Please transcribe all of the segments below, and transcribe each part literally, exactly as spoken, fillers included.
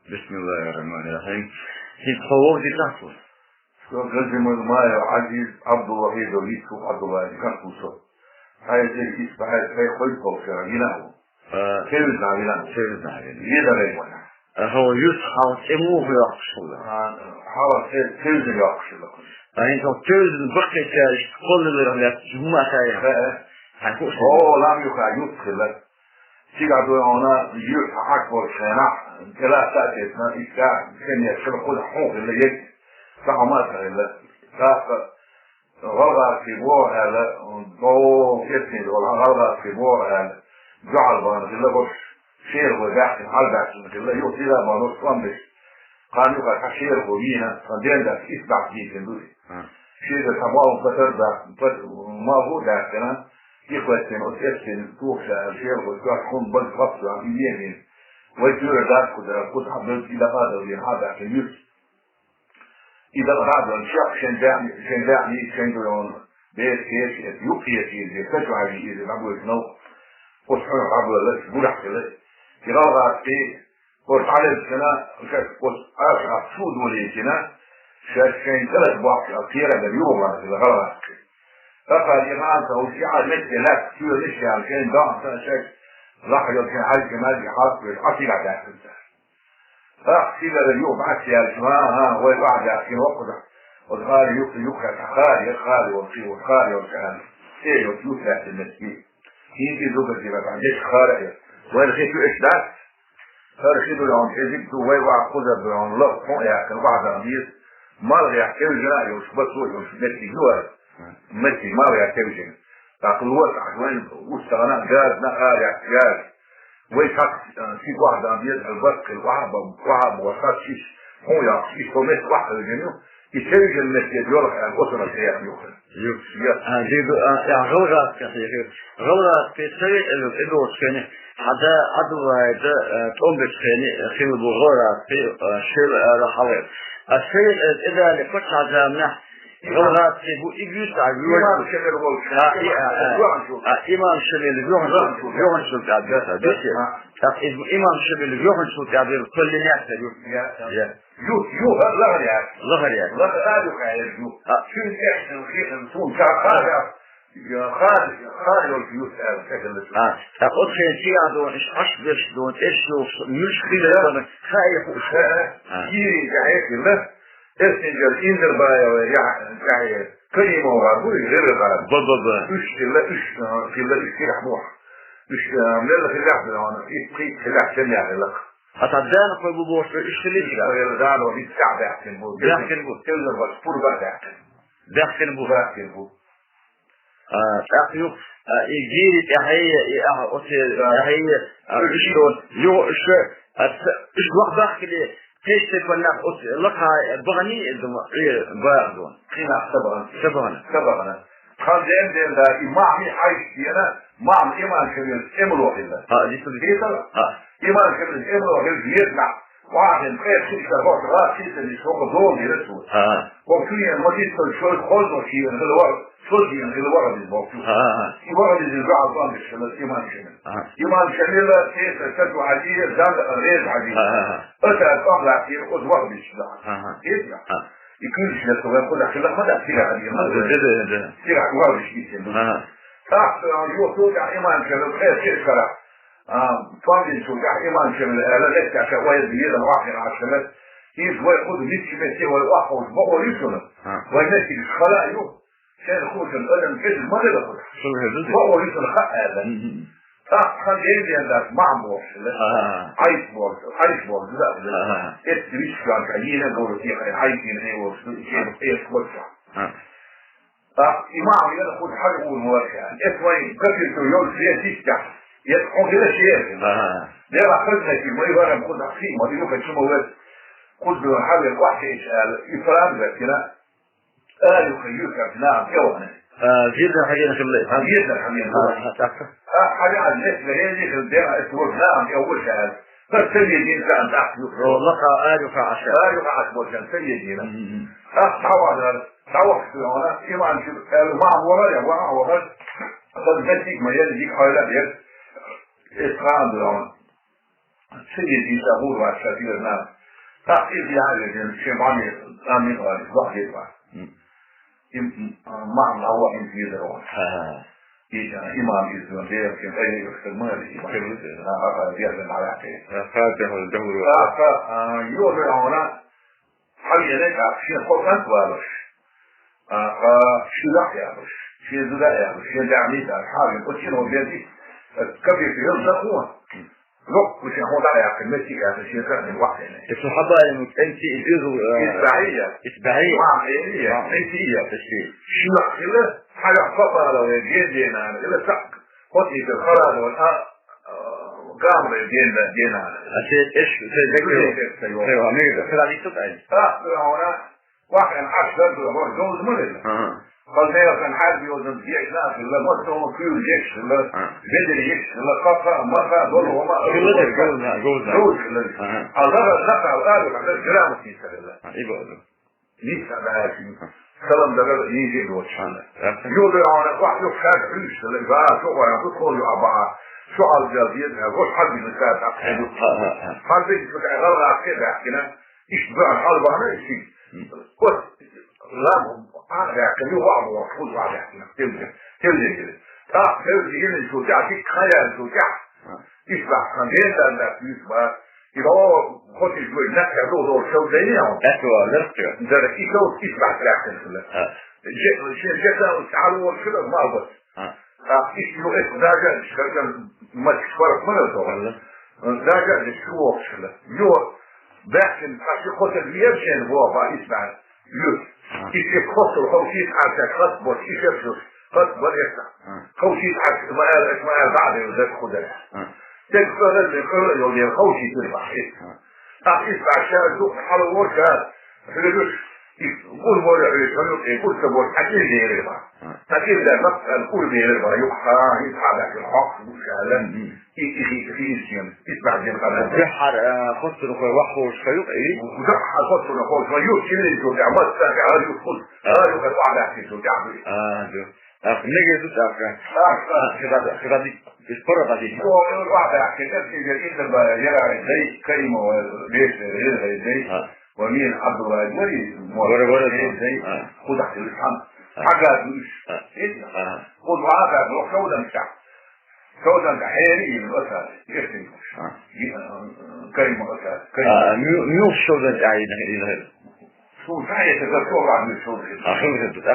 بسم الله الرحمن الرحيم. ХӀинца хьо вовзийтахь цо? Со Газимагомаев Ӏазиз, Ӏабдулвахьидов Юсуп, Ӏабдулла, Кахкусов. Хьайзир исбахьай тхай хой полшара вина ву. А, Цевизна вина ву. Цевизна вина. Вина вай вана. А, хьо Юсуп, хьо цӀи муха йоккхуш хилла? А, хьо Цевизна йоккхуш хилла. А, хӀинца хьо Цевизна баккхийчаьрга кхоллалар лаьцна жумма хая. Хе, хе. Хьан хууш? О, лам юха Юсуп хилла. Цига ду хьуна, юьхь хьакъ болчу хенахь, тӀелатта а тесна, иштта, кхин еш хила кхузахь хьун хилла еза, ца хьума а ца хилла. ТӀаккха гӀалгӀазкхий боху аьлла, дов кхетний долу гӀалгӀазкхий боху аьлла, дуьхьал бахана хилла, хӀорш шерахо баьхкина, хьалабаьхкина хилла, юха дила бахана, хӀорш тӀом беш. Кхана юха цхьа шерахо вийна, тхан ден дац, исбаьхьа дийцина ду и. Шега цхьа молла патар дац, пат-, молла а даьккхина, и хӀоьттина, оцу эццина тухуш аьлла, шерахо коьрта хӀума база хапсо, и веана. Вай туьра дац кху дара, кху дӀа а дан, и дакъа а дан, веана хьа а даьккхина, юьртахь. И дакъа дӀа а дан, шех шен даьхни, шен даьхни, шен дуьйхьун, бер кхеча, эцу юккъе иза, ца чу хьажий иза, дӀабоьжуш новкъа. Оцу хьуьнах дӀабоьлларш, гурахь хилла. И гӀалгӀазкхий, оцу Ӏалевсина, шаьш оцу Ӏаша чу долийчина, шаьш шайн кӀалат бохкуш, а кхерагара юха ван хилла гӀалгӀазкхий. ТӀаккха и гӀанта уьш яхьа метте лаьцна, соьлуш яьлла, шайн догӀанца шаьш лахьа йолчу шайн хьаьжкӀа маьжкӀа хьалкхоьлуш, Ӏа цигахь даьккхина цара. ТӀаккха цигара юха бӀаьрг яьлча, хӀан, хӀан, вай охьадаьккхина воккхузахь. Оцу гӀара юха, юха хетта, хара яра, хара йолчу, хара йолчу аьлла. ЦӀе йолчу юха лаьттина метте. ХӀинца и зударг дина, деш хара а яра. Вайна хи чу эш дац? ХӀара хи ду йоӀун, кӀезиг ду, вай ваха кхузара ду йоӀун, лаха хьун а яьккхина, ваха дан деза. Малхех кевжина а йолуш, басо а йолуш, меттиг ю ара. Меттиг малхех кевжина. ТӀаккха лоцахь вайна уьш тахана а газна а, ара яьккхи газ. Вай цхьацца, а, цига охьадан деза, аьлла, барт хила, охьа а бан, охьа а бан, цхьацца иштта хьун йоккхуш, иштта хӀо метта охьахевжина ю, и ца вижина метте йолах аьлла, оцунах тӀеяхна юха. Ю. Ю. А, дийду, а, а, гӀалгӀазкхий хир. ГӀалгӀазкхий совет элира тӀедогӀучу хене, хьан да Ӏабдуллахьа да, а, тӀом бечу хене хилла бу гӀалгӀазкхий, а, шел ара хьалхе. А совет элира тӀедале паччахьан заманахь гӀалгӀазкхий бу и буьйса а, имам Шамил волчу. А, и, а, а, а, имам Шамил юханчул, юханчул тӀаьхьа буьйса, дуьйса. ТӀаккха иза имам Шамил юханчул тӀаьхьа бен кхоллина яц ю. Я, я. Я. Ю, ю, лахар яц. Лахар яц. Лахар а ю, хьаьжа ю. А. Шуьнан тӀехь, шуьнан хетам, суна ша хара яц. Я, хара, хара йолчу юьрта аьлла, ца хилла цу. А, тӀаккха оцу хенан чигахь дуьйна, иштта Ӏаш берш дуьйна, тӀе йолуш, муьлш хилла, хаьа хууш. Хаьа. А. Кийрий тӀаьхье хилла. Эсинчара Индирбаева яхь-, тӀаьхье, Каримов гӀар бу, гӀира гӀар. Ба, ба, ба. Уьш хилла, уьш, а, хилла, уьш хилахь боху. Уьш, а, мелла хилахь бу, итт-пхийтта хилахь чам яхилах. А цхьа даьнахой бу бохуш, уьш хилла. Уьш хилла, даьнахой, итт сахь баьхкина бу. Баьхкина бу. Тевзар бац, пурба баьхкина. Баьхкина бу. Баьхкина бу. А, тӀаккха ю, а, и гири тӀаьхье, и ахьа оце тӀаьхье, а, уьш ду, ю, уьш, а, ц-, уьш ваха бахкале, кхечу тайпанах оце лакха бахани, и дума, и баха ду. Кхинах ца бахана. Ца бахана. Ца бахана. Тхан ден ден да, и махьи хьайш дена, махьи иман шевел, эмло хилла. А, дису, дису. Дису? А. Иман шевел, эмло хилла, езна. Вахин, кхечу иштта хӀорш гӀа сийсанаш хӀокху догӀу дира цо. ХӀа. ХӀокху чу еана ма-дийццалц шоьга хозо шена хила вара, шоза еана хила вара иза боху. ХӀа, хӀа. И вара иза дуьхьал тӀом беш хила иман шена. ХӀа. Иман шена хила, кхечу ца чу хьажийра, занна реза хьажийра. ХӀа, хӀа, хӀа. Аса тӀом лаьцна, оцу вара беш ду. ХӀа, хӀа. Иза? ХӀа. И куьйгаш летта вайн кхузахь хила ма дац, цигахь хьажийра. ХӀа, да, да, да, да. Цигахь вара беш дийцина ду. ХӀа, хӀа. ТӀаккха, а, юха цо тӀехь иман шена хила, кхечу шерашкара. А, тхоьнгинчул тӀаьхьа иман шимил аьлла, лаьтташ а вай везан вахьина Ӏаш хилла. Иза вай кхуза мичча метте вай охьаховша бакъо ю шуна. А. Вай меттигаш хала а ю. Шайна хуучун адам кӀезиг ма хила кхуза. Шуна хӀун ду? Бакъо ю шуна хаа аьлла. Мгм. ТӀаккха тхан ден ден дац махьа бохуш хилла. А. Ӏайса бохуш, Ӏайса бохуш, да, да. А. Эцци вичча чохь, йийна а говра тӀехь, Ӏайса йийна хье волуш ду, и шен эшка ваччахь. А. ТӀаккха и ма хьуна яра кхуза хьажа гӀур вара аьлла. Эс вайн капирчо йолчу вен иштта. Эс хьо хила шера. Ага. Дела хазна ши, ма и вара кхуза хи, ма и юха чу ма вара. Кхуза хьавер охьа эш аьлла, и фраг веттина. Ара юха юха нагӀам тӀе вахана. А, зирдан хьагена хилла. А, зирдан хьагена хилла. А, а, тӀаккха? А, хьажа аз лес вегӀели хила дела, эс вара нагӀам тӀе вахана аьлла. ХӀара ца везийна царна тӀаккха юха. О, лакха ара юха Ӏаш. Ара юха Ӏаш болчарна ца везийна. Мгм. ТӀаккха дӀавахана, дӀавахана, иман чу, аьлла, ма вахара, я, ва вахара. Сан меттиг ма яра, дика хьайла яра. Эс хан ду, Ца деза, дийца гӀур вац ша деза нах. ТӀаккха иза яхьа везен, шен бӀаргаш, амин вац, дохьа деза вац. Им, м, а, маӀан дӀавахийта везар вац. Ага. И, а, имам иза ван, дера шен къайгъаш ма аьлла, имам. Хилла деза. А, а, а, деза ма аьлла. А, хаза дехьа, дехьа. ТӀаккха, а, йо, дера хьона, хьавеана, тӀаккха шен кхо кӀант валаш. А, а, ши лахь яхаш, шен зуда яхаш, шен дами да, хьавеана, кхо чино бези, а, кабир йол закон. Локхуш хьо дӀаяьккха, метти яхаш, шен зуда вахтене. Ису хьабаим кӀанти изу, а, ИсбахӀия. ИсбахӀия. МаӀан Ӏелия, МаӀан. КӀанти я. Ишти. Ши лахь хила, хьалах папала ве гендена, ила сак. Хоти халала, а, а, гамре генда, гена. А се эш, се зекре. Се ва мега. Се ва мега. А, Вахана Ӏаш даргала вар говза ма лела. Ага. Халдеясан хьарби йозан деш нах хилла, маттамо куьйра деш хилла, Ага. бедер еш хилла, кхаъ-кхаъ, ма-кхаъ, дола ва ма Хилла дер, говза, говза. Говза хилла. Ага. Аллаха, Аллаха, Аллаха, Аллаха, грамотница хилла. Ага, и база. Ниса да яхин. Салам дагар ниже доч хилла. Ага. Йода ана вах ю шар хьуш хилла, ва шо ва ю хо ю аба. Шо ал гал диет, ва хьарби нисат. Ага, ага. Хьарби нисат, галга ахе бахкина. Иш бан хьал бана иши. Кот лам а бахкина, ва ва фуз ва бахкина. Тем же, тем же. Та тем же, шу тя, ти хая шу тя. Иш бахкина, ден дан да иш ба. И ва хот иш гой, на ка до до шо де не он. Это ва, легче. Да, и шо иш бахкина. Ага. Же, же, же, ка, ка, ва шо, ма бас. Ага. А, иш ю эс даже, шкаркан, мать, шкварк мана то. Ага. Даже не шу вошла. Ю, бахкин, а шу хотел вершен во, ва иш бан. Ю. Ага. Иш ю хотел, хо иш а ка хат бо, иш ю. Хат бо иш. Ага. Хо иш а ма эр, ма эр баъд ю зак худа. Ага. Тек хо эр, ме хо эр, ю, хо иш ир ба. Ага. А иш ба ша, ду, хал ворка. Хилгуш, и кур боре хилгуш, хилгуш, и кур ца бор, хакир дере ба. Хакир да, бак, ал кур дере ба, юха, и хада, и хак, шала. И, и, и, и, и, и, и, баъдин хада. Бихар, а, хостур хой, вахуш, хой, и? Бихар хостур хой, хой, ю, чили, ю, да, мас, да, ю, хус. А, ю, хай, вада, ки, ю, да, ю. А, ю. А, неге, ю, да, ка. А, а, хада, хада, ди, из пора, да, ди. Ю, ю, вада, ки, ки, ки, ки, ба, я, да, каймо, веш, я, да. А. Ва мин Абдулла Гори, Гори, Гори, Гори, Гори. А. Худа хилхан. А. Хага душ. А. Эт. А. Худ вага до шодан ша. Шодан да хери ин оса. Эсин. А. Кайма оса. А, мю, мю шодан ай на ин. Шу ша это за то ладно шодан. А, шодан. А, да,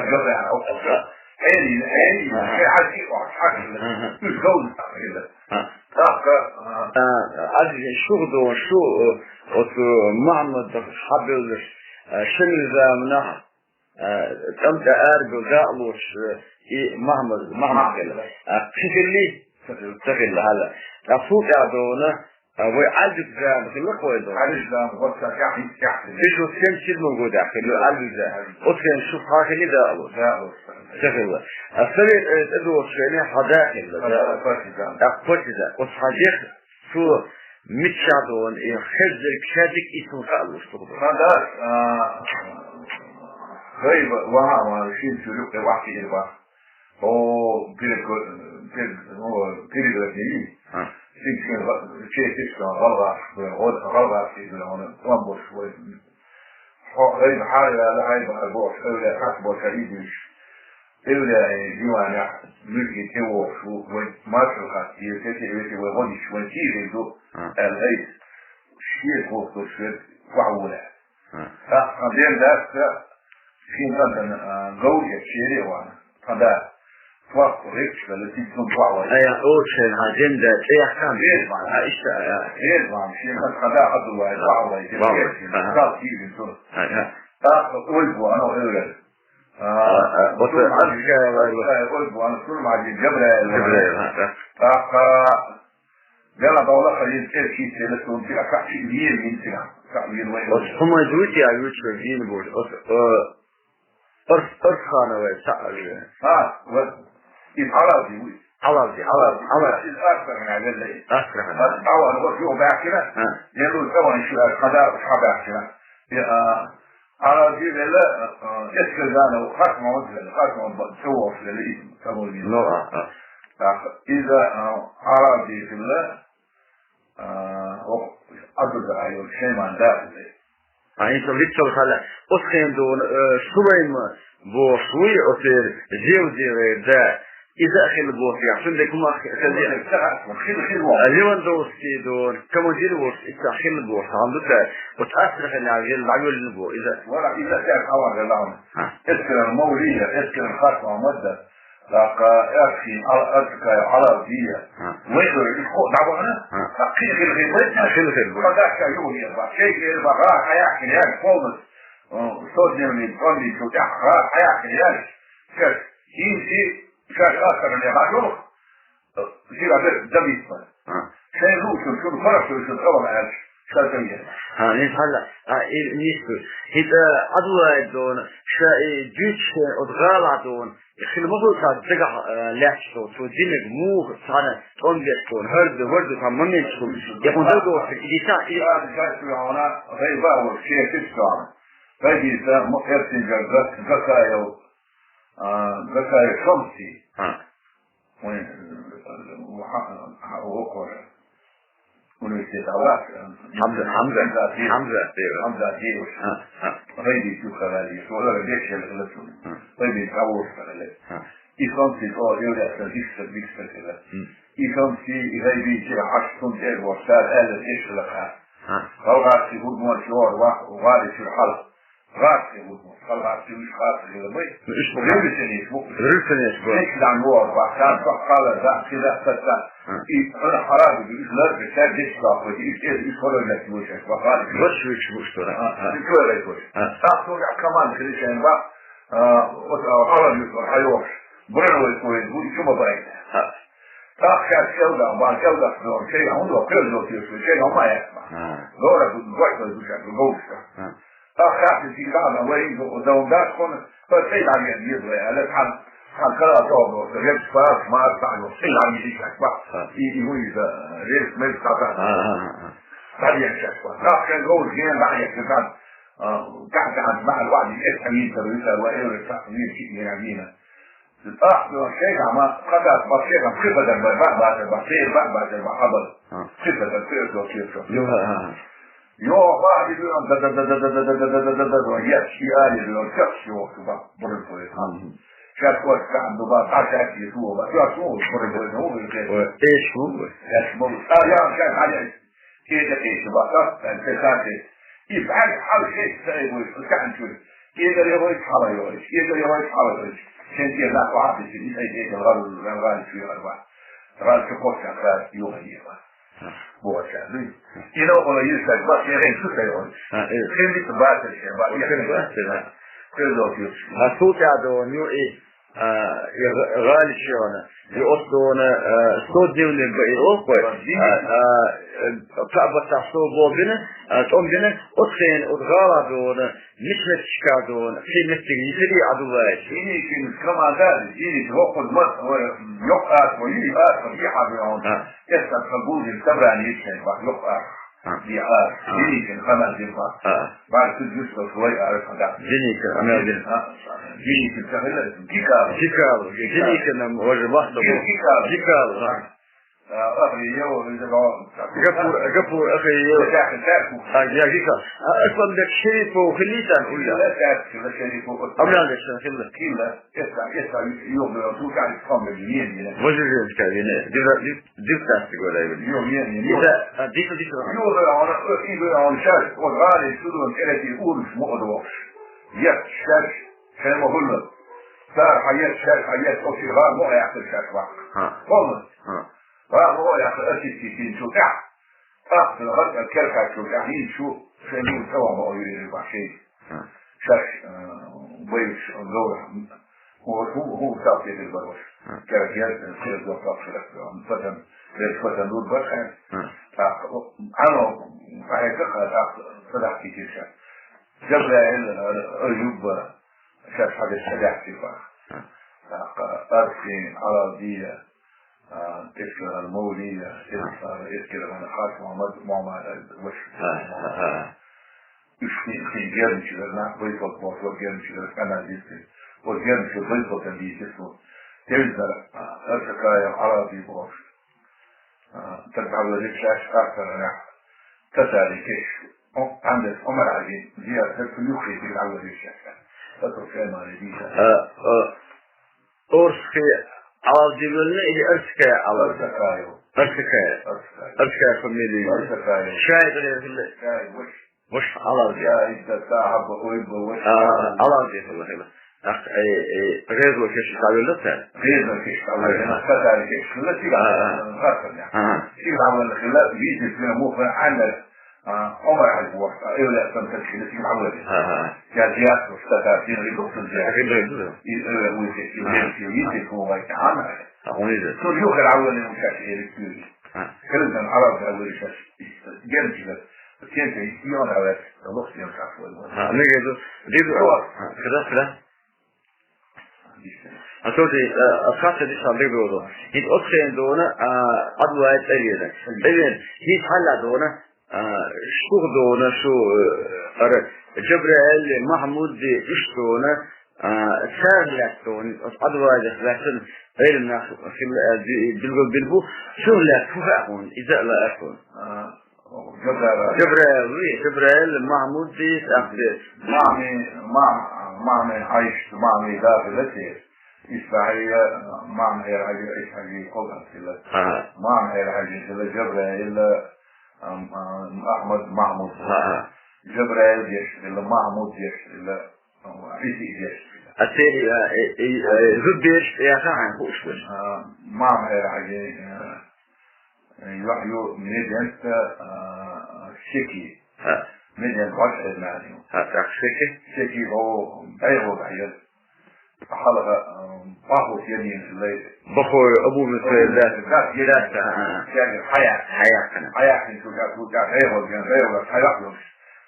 да. Хери, хери, А. хери, хери. А. Шодан. А. Тахта, а, А, аз шугъдо, шу, э, от, э, Мухьаммад хьабелдаш, э, шин заманахь, э, тӀамтӀа арбел даалош, э, и Мухьаммад, Мухьаммад хила. А, кхи хилли? Ца хилла хьала. А, фу тӀаьдона, а, вай Ӏадик зама хилла хой дона. Ӏадик зама, вот так, я, я. Тишу сен сидман года хилла Ӏадик зама. От сен шу хьа хилли даалош. Даалош. Ца хилла. А, сари, э, тӀадош шайне хьада хилла. Хьада, партизан. А, партизан. От хьадех Цо мичча догӀун, э, хездерг шадик исун хаалуш тухур. Хадас, а, гӀайба, ваха, ва, шин чу юкъе вахти ирба. О, перек-, перек-, о, перегородили. А. Син, син, ва, че, че, что, гӀалгӀаш, гӀод-, гӀалгӀаш, он, он бош, ой. Хьо-, гӀайба хьарваьлла, гӀайба хьарбош, эвлаь хьарбоша идиш. Эвлаьи диванехь муьлххе тӀевогӀуш ву, вайн маршал хатта, и тӀе-тӀе вете вай гӀодиш, вайн чийгӀе ду, А. аьлла гӀайба. Шега вохтур швед вахьа вулаьа. А. ТӀаккха бен даста, шен кӀантана, а, гов эцчере а вана. Тхан да, тхох рекхаш хила, цига цунна тхох вай. Ай, а, оцу шайна хьан жен да, тӀех кам. Веза ван. А, иштта, а. Веза ван, шен кӀант тхан да хьадувлай, Ван. вахьа вай, Ван. тӀе ван. Аха. Тал кийрин цунна. Ай, а. ТӀаккха ойла бу, ано эвлаьа. А, а, вот, Сулман, а, а, а, а, ой, бу, ано Сулман, Джабраил. Джабраил, а, а. ТӀаккха, Дела бовла хьалин цӀе шийттелла сунти а кхачи вийр винтира. Кхачи вийр вай. Ос хӀумай дуйти а вуьйцур вийна бу. Ос, э, Арс-, Арсхановай цхьаъ а вийна. А, вот. И Алавди вуй. Алавди, Алавди, Алавди. Из Астрахань велла. Астрахань. Ас-, Алавди, вот, юха баьхкина. А. Елу цаван шу ар хада, ха баьхкина. Я, а, Араби велла, а, а, эскердана, Хасман велла, Хасман ба-, цавош велла, и, цавош велла. Ну, а, а. Так, иза, а, Араби велла, а, о, Абдулла йолчу Шайман да ву. А, хӀинца виццал хала, оцу хенахь дуьйна, э, Сулайма бохуш вуй, оцу Зевдигера да. Иза а хилла боху, я, цуьнан дерг хӀума хи-, хилла. Хилла, хилла. А, Левандовский дуьйна, командир волуш, иза хилла боху, хьан ду цара, оцу Астраханехь велла, дӀавоьллина боху, иза. Вара иза цара хьавар хилла. А. Эскеран Мавлия, эскеран Хасма Мадда. ТӀаккха аьршийн Ӏала-, Арцакаев Ӏалавдия. Хьа. Вай дора, уьш кхоъ дӀабахана, Хьа. ТӀаккха кхин хир хир вай. Хьа, хир хир вай. Хьа, дашка юхалера бах. Шайга эр бах, гӀара хьаяхкина яьлла полностью, э, сто дневный, тӀом бинчул тӀаьхьа гӀара хьаяхкина яьлла. Шаьш, хӀинца и, шаьш астагӀа ле хьажа, э, шира бер дабитма. Хьа. Шайн луучун, шун хорошо, шун хавала аьлча, ша тайе. Хьа, нин хьалла, а, и, нисбу. ХӀинца Ӏабдуллаев дуьйна, ша и дуьйцуш шайн оцу гӀалахь дуьйна, хила ма хуьлу цхьа дагахь, а, лаьтташ долу, цо динарг муха цхьана тӀом беш долу, хӀара ду, вара ду, цхьа момент хуьлу. Я хӀун даг долу, и дийца, и Ша, ша, шу йогӀана, гӀайба а волуш, шен фиш йогӀана. Гай дийца, мо-, эрсинчара Гак-, Гакаев, а, Гакаев Шамси. Хьа. Вайн, э, ва-, хьан, хьан, вокхо, университет а вац, э, Хьамза, Хьамза, Хьамза Хьамза, э, Хьамза Диевич. А, а. Гайди чу халали, шо ара дешел хилачун. А. Гайди кавур халали. А. И ханси то, евляется, дикса, дикса хила. М. И ханси, и гайди чи хаш сун тер, вот, сар, аля, дешел ха. А. Халгар си гудман шор, ва, вали шур хал. ГӀазкхи ву, халгӀа, уьш гӀазкхи хила бай. Ну, уьш бу Революционер ву. Революционер ву. Деш дан вор, бахтан, бахтала, да, хила, тата. Хм. И хара, хара, уьш лар, бе, сар, деш, бахтан, и, и, и, хара, лар, ву, шаш, бахтан. Ваш, ваш, ваш, тора. А, А. и, хара, ваш. А. Так, то, я, команда, хили, шайн, бах, а, вот, а, хара, ю, хайош. Броновый поезд, ву, и чума бай. А. Так, сейчас, шелда, ба, шелда, но, шей, а, он, вот, крылья, вот, шей, а, моя. А. Дора, вот, вот, вот, вот, вот, вот. А. Ахьа, цигана вайн ду, даун даш хун, хӀара цӀе дӀавен йизле, аьлла, цхьан, цхьан кара тоба, герз пас, мар, цхьан цӀе дӀавен йиш бац. И, и вуй иза, рез, мез, цхьа, цхьа. ДӀавен шаьш бац. Нах шайн говр, ген дӀавен шаьш бац. А, тӀаьхьа, тӀаьхьа, махьал ваьлли, эс хьамин тара висар ва эврес цхьа хьамин чиъ гена вийна. ТӀаккха шайгахь ма, кхатас ма, шайгахь пхи бадар бай, баъ бадар баъ, шайгахь баъ бадар баъ хьабар. А. Пхи бадар, пхи эзо кхеташо. Ю, а, а. Йо, бахьа ди дуьйна, да, да, да, я, ши али дуьйна, шах ши воху ба, бурун поэт. Мгм. Шах кхош каьхьа ду ба, дӀа шах ши су ба, шах су бурун поэт, ну, вы кхет. Ой, эш бу, ой. Эш бу. А, я, шах хьале. Кеда кхеташ ба, та, та, та, та, та. И бӀаьрг хьал шех ца айбой, ца хьанчур. Кеда йогӀой, хьала йогӀой, кеда йогӀой, хьала йогӀой. Шен кеда нах вахьа бисин, и ай кеда гӀал, гӀал, гӀал, шуй арба. ГӀал чу хос ша, гӀал, йогӀой, йогӀой. Бохуш, дуй. И нохула йиш ша, бах, шен гӀен шу ца йогӀой. А, э. Шен бит бацар шен, бах, шен бацар, а. Кхел дохуш. А су тӀаьхьа догӀун ю и, а, и гӀ-, гӀали шена, и оцу догӀун, а, сто дневник ба и олхой, а, а, э, кхаъ баттахь сто бо бина, а, тӀом бина, оцу хенахь, оцу гӀала догӀун, мисметчика догӀун, кхин меттиг йисири Ӏабдуллаевич. Диничун команда, динич вокхуд ма, ой, йоккха ас, ой, ас, ой, хьаб йогӀун. А. Эс ас ха гулдин собрание йичхьен бах, йоккха ас. А. Ди ас, А. Диничун команда бах. А. Бар куьг юстал шуй ара хада. Диничун, а, Диничун. А. Диничун ца хила, Гикал. Гикал, Гикал. Диничун нам, вожа бахта. Ги-, Гикал. Гикал, а. А, ахри йо, иза бо. Гапур, Гапур, ахри йо. Гикал, Гикал. А, я Гикал. А, Асланбек Шерипов хилитан, уйла. Ла, так, ла Шерипов. Амран Шерипов. Килла, эсса, эсса, юрда, ту кайс ком бе, не, не. Вожа Женская, не. Дивра, див-, дивтас, говорю, я. Йо, не, не, не. Дита, а, дита, дита. Юрда, он, и, он, сейчас, вот, гали, сюда, он, эти, урус, модо. Я, сейчас, чем он, да, а я, сейчас, а я, вот, и га, ну, я, сейчас, ва. А. Полностью. А. Ва, ну, я, эти, эти, эти, сюда. ТӀаккха хӀара керхачо тӀехь хӀинца шу шайн мур ца ваха ма ойуьйрира бах шайга. Хм. Шаьш, э, байраш говра. ХӀу, хӀу, хӀу, сал тӀе хир бараш. Хм. Кера, кера, кера, кера, кера, патан, берш патан дур баш хьайн. Хм. ТӀаккха, хьано, хьайка, тӀаккха, садахь кикир ша. Жабраил, э, Аюба, шаьш хьадеш садахь кикир. Хм. ТӀаккха, Арсен, Алавдия, А, эскеран Мавлия, эскеран, эскеран Хас Мухаммад, Мухаммад, ваш. А, а, а. Уьш хин, хин гермчилер, нах байсалт бохуш, гермчилер, каналисты. Вот гермчилер байсалт дийши су. Телевизор, а, Арсакаев, Араби бохуш. А, так далее, шаш, а, татарий кешнаш, Ӏандас Ӏумар-Хьажин зиярат дар, цу юххе цига дӀавоьдуш яц. Татарий шоай мара дийца. А, а, Орсхе Ӏалаш дилла или Арсхе Ӏалаш? Арсхе. Арсхе. Арсхе. Арсхе фамилия. Арсхе. Шоай тӀехьа хилла. Шоай ваша. Ваша Ӏалаш. Я, иштта сахьаба, ой, ба, ваша. А, Ӏалаш хилла, хилла. Ах, э, э, гӀезалча кешнаш дӀавелла цар? ГӀезалча кешнаш дӀавелла, а, татарий кешнаш хилла, цига, а, а, гӀазкхий. А. Цига дӀавелла хилла, визит муха Ӏамар, а, Ӏумар-Хьажа бохуш, а, эвлаъ санна кад хилла, цига дӀавелла. А, а. Я зиярат, татарий дин гӀирбухтун зиярат. ГӀирбухтун. И, э, уйти, и, а, визит, визит, хӀун вай, Ӏамар. А, хӀун иза? Цу юххера дӀавелла, уьш шаьш эрик туьйли. А. Хилла Ӏалаш дӀавелла шаьш, герчигара. Сенца йиъна ваьлла, лохсен сахьфойла. А, мега ду, дигу, а, када, када? А то ты, а, а как ты дишал дигу? И вот хен дона, а, Ӏабдуллахь цӀервена. ЦӀервена, хӀинца хьалха дона, а, шух дона, шу, э, ара, Джабраил, Махьмуд, иш дона, а, цар лаьтта дона, оцу Ӏабдуллахьах лаьцна, гӀайра нах хилла, а, би-, билгал билбу, шух лаьтта хӀун хаьа хьуна, иза а лаьа хьуна. А, Джабраил. Джабраил, ви, Джабраил, Махьмуд, дийс, ахь деш. Махьми-, Мах-, Махьми Ӏайшат, Махьми Дафила тера. Исмаила, Махьми Эр-Хьажи, Ис-Хьажи, кхо кӀант хилла. Ага. Махьми Эр-Хьажи хилла, Джабраил, ам, ам, Ахьмад, Махьмуд. Ага. Джабраил деш хилла, Махьмуд деш хилла, ам, Ӏиси деш хилла. А церан, а, э, э, э, зудбераш яха хьайн хууш вара? А, Махьми Эр-Хьажи, а, Юхь ю Медент, а, Секи. ХӀа. Медент вац хӀезна ю. ХӀа, тӀаккха Секи? Секи гӀо бӀайгӀо дӀаяр. Хьалха, а, бахо ядин лай. Бахо Абу Муса, Абу Муса, да. Да, да, да, да, да. Хьаяхана. Хьаяхана. Хьаяхана, шу ка, шу ка, бӀайгӀо, бӀайгӀо, хьаяхана.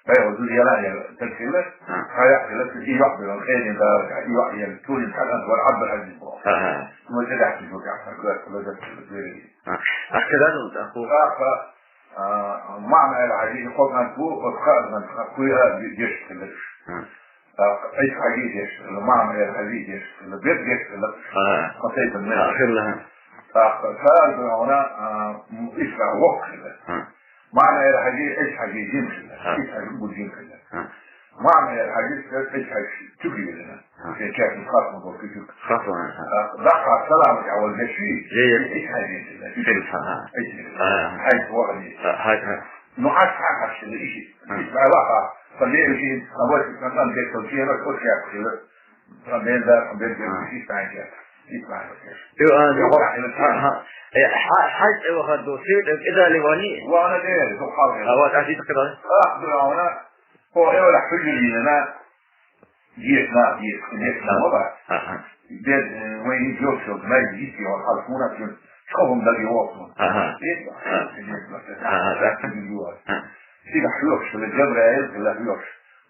БӀайгӀо зуда яла яр, тахила. ХӀа. Хьаяхана, шу и юхь бирон, хӀезин да, и юхь яр, турин, хьаган, вар Абдул Азиз бо. ХӀа, хӀа. Ну, это да, шу ка, шу ка, шу ка, шу ка. А, а когда он такой? ТӀаккха, а, Махьми Эр-Хьажи, кхо кӀант ву, оцу кхаа кӀантах кхоъ а деш хилла уьш. А. ТӀаккха Ӏис-Хьажи деш хилла, Махьми Эр-Хьажи деш хилла, бер деш хилла уьш. А. Кхо тайпана мел. А, хилла. ТӀаккха цара дуьхьал, а, м, ишта воккха хилла. А. Махьми Эр-Хьажи, Ӏис-Хьажи жима хилла. А. Ӏис-Хьажи бу жима хилла. А. Махьми Эр-Хьажи, Ӏис-Хьажи туька хилла. Ха. Шен кертан хатма бо куьтуьк. Хатма, ха. А, даха салам тӀехь вала деш вий? Е, е. Иш хьайна хилла. Хилла, ха, ха. Иш хилла. Ха, ха. Хьайна вахана. Ха, ха, ха. Ну, ас хьан хьаш хилла, иши. Ха. Иш бай ваха. Сан ле иши, сан вай сан сан деш сан чера, кот кертан хилла. Сан бен да, сан бен да, ха, иши сан кертан. Иш сан кертан. Ю, а, ю, ха, ха. Э, ха, хьайна ваха до, сир, э, идали вани? Вана де, до халга. А, вот, а, иши када? А, да, вана. О, э, вала хьуьжуьлина. Деш нах, деш, деш нах ма бац. Аха. Дед, э, вайн йолччалц май йитте, ван хьалха хӀуна цун чӀогӀа даги вохун. Аха. Дед, аха. Дед, аха. Аха. Дед, аха. Аха. Цига хьоьхуш хилла, Джабраил хилла хьоьхуш,